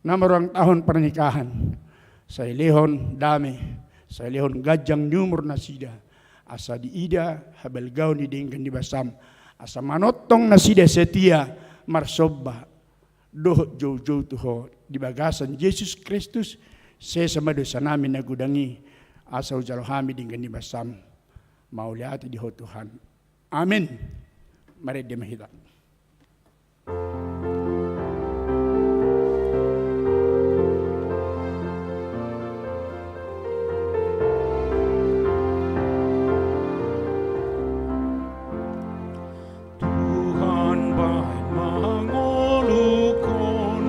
na marulang tahun pernikahan. Sai lehon dame, sai lehon ganjang ni umur nasida, asa diida habalgaon ni denggan ni basaM, asa manongtong nasida setia marsomba dohot joujou tu Ho di bagasan Jesus Kristus. Sesa ma dosanami na godang i, asa hujalo hami denggan ni basaM. Mauliate di Ho Tuhan. Amen. Marende ma hita. Tuhan, bahen mangoluhon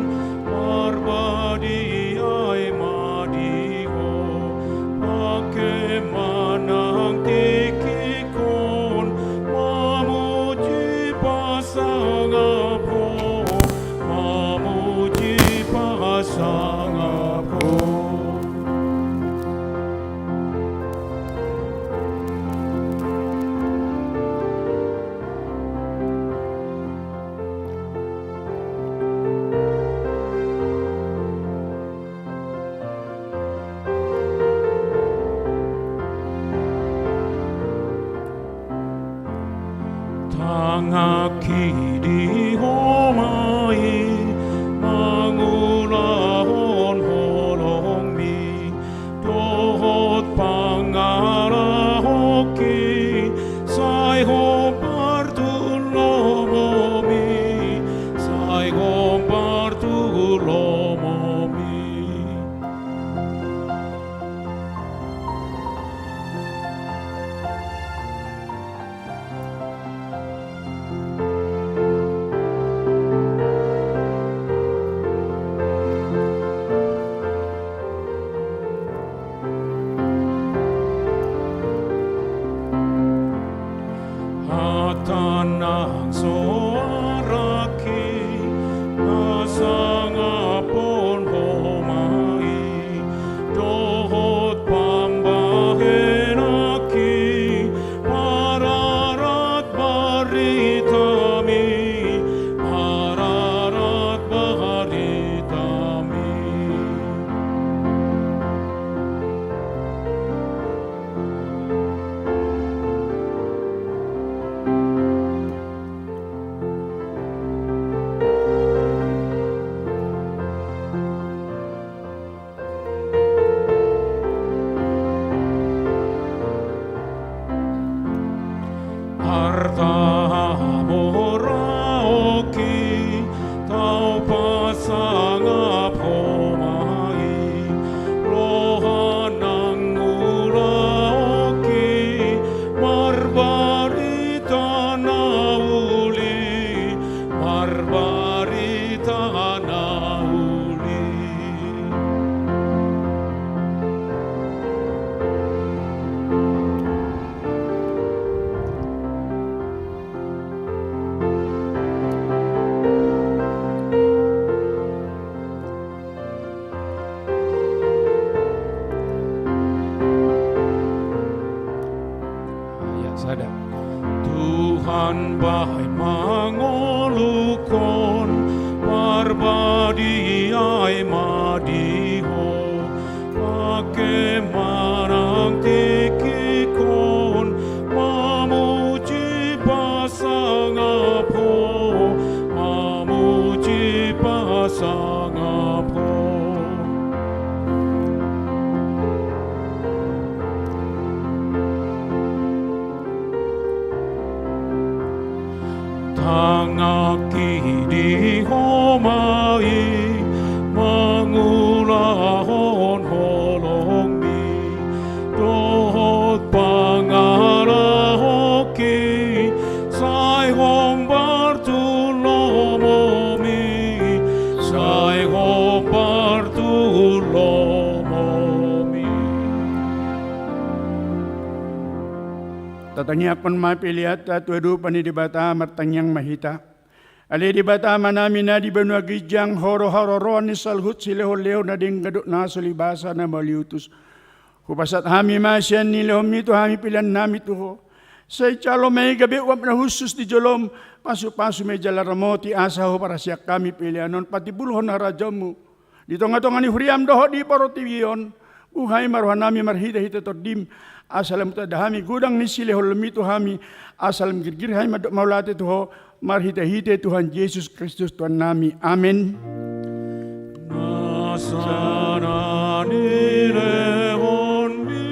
parbadiaM ma di Ho, pangke ma nang tingkihon mamuji pasangap Ho, mamuji pasangap Ho. Tangihon di Ho ma i mangulahon holongMi dohot pangalahonki, sai hombar tu lomoMi, sai hombar tu lomoMi. Hata nang soarangki na sangaphon Ho ma i, dohot pambahenanki pararat baritaMi, pararat baritaMi. Arta hamoraonki tau pasangap Ho ma i, roha nang ulaonki marbarita na uli, marbarita na uli. Ayat sada. Tuhan, bahen mangoluhon parbadiaM ma di Ho, pangke ma nang tingkihon mamuji pasangap Ho, mamuji pasangap Ho. Tangihon di Ho ma i mangulahon holongMi dohot pangalahonki, sai hombar tu lomoMi, sai hombar tu lomoMi. Tatangiangkon ma peleanta tu adopan ni Debata. Martangiang ma hita. Ale Debata Amanami na di banua ginjang, Ho do haroroan ni saluhut silehonlehon na denggan dohot na so libasa na mauliutus. Hupasahat hami ma sian nilehonmi tu hami peleannami tu Ho. Sai jalo ma i gabe uap na hushus di jolom, pasupasu ma i jala ramoti asa huparhaseang hami pelean on patimbulhon harajaonmu di tongatonga ni huriam dohot di portibi on. Buhai ma rohanami marhitehite Tondim, asa lam tanda hami godang ni silehonlehonmi tu hami, asa lam girgir hami mandok mauliate tu Ho, marhitehite Tuhan Jesus Kristus Tuhannami. Amen. Nasa nilehonmi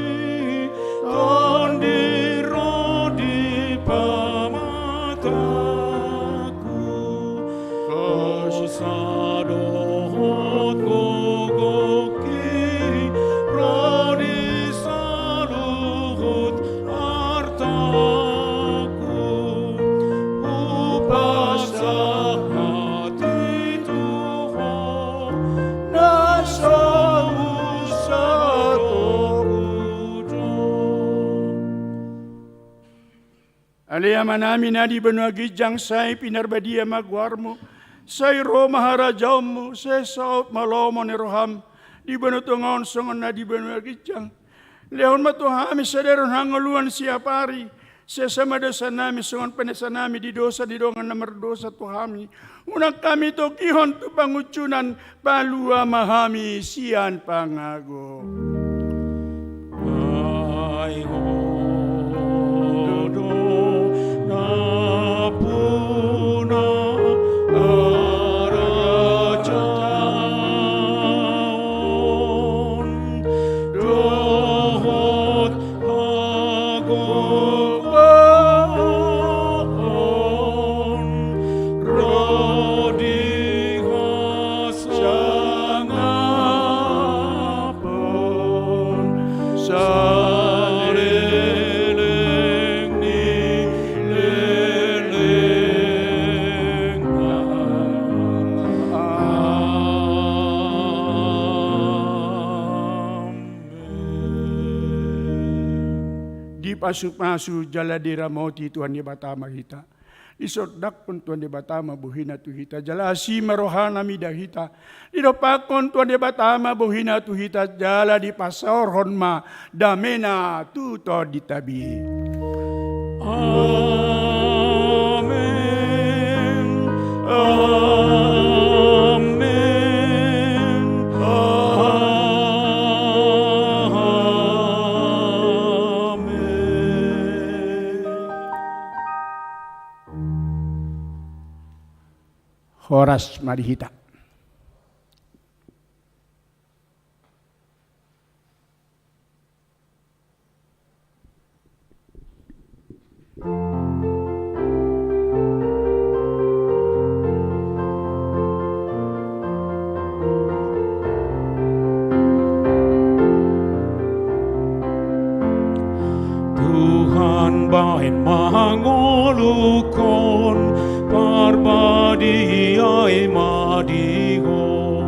Tondim ro di pamatangku, hosa dohot gogohi ro di saluhut artaku. Hupasahat i tu Ho na so husahatku do. Ale Amanami na di banua ginjang, sai pinarbadia ma goarmu. Sai ro ma harajaonmu. Sai saut ma lomo ni roham di banua tonga on songon na di banua ginjang. Lehon ma tu hami sadari on hangoluan siapari. Sesa ma dosanami songon panesanami di dosa ni dongan na mardosa tu hami. Unang hami togihon tu pangunjunan, palua ma hami sian pangago. Ai Ho do nampuna harajaon dohot hagogoon ro di hasangapan saleleng ni lelengna. Amen. Dipasupasu jala diramoti Tuhan Debata ma hita. Disondangkon Tuhan Debata ma bohina tu hita jala asi ma rohana mida hita. Didompakkon Tuhan Debata ma bohina tu hita jala dipasaorhon ma damena tu tondinta be. Amen. Amen. Amen. Horas ma di hita. Tuhan, bahen ma ngolungkon, parbadia i ma di Ho.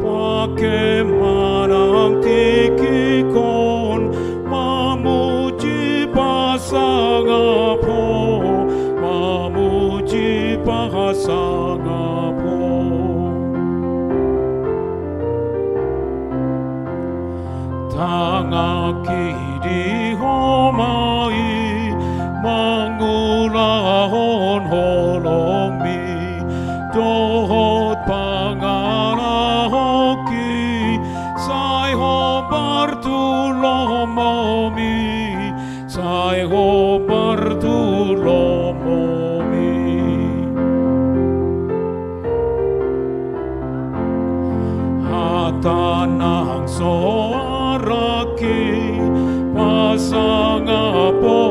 Pangke ma nang tingkingkon mamuji pasangap Ho, mamuji pasangap Ho. Tangihon di Ho ma i mangulahon holongmi dohot pangalahonki, sai hombar tu lomomi, sai hombar tu lomomi. Hata nang so araki pasangap Ho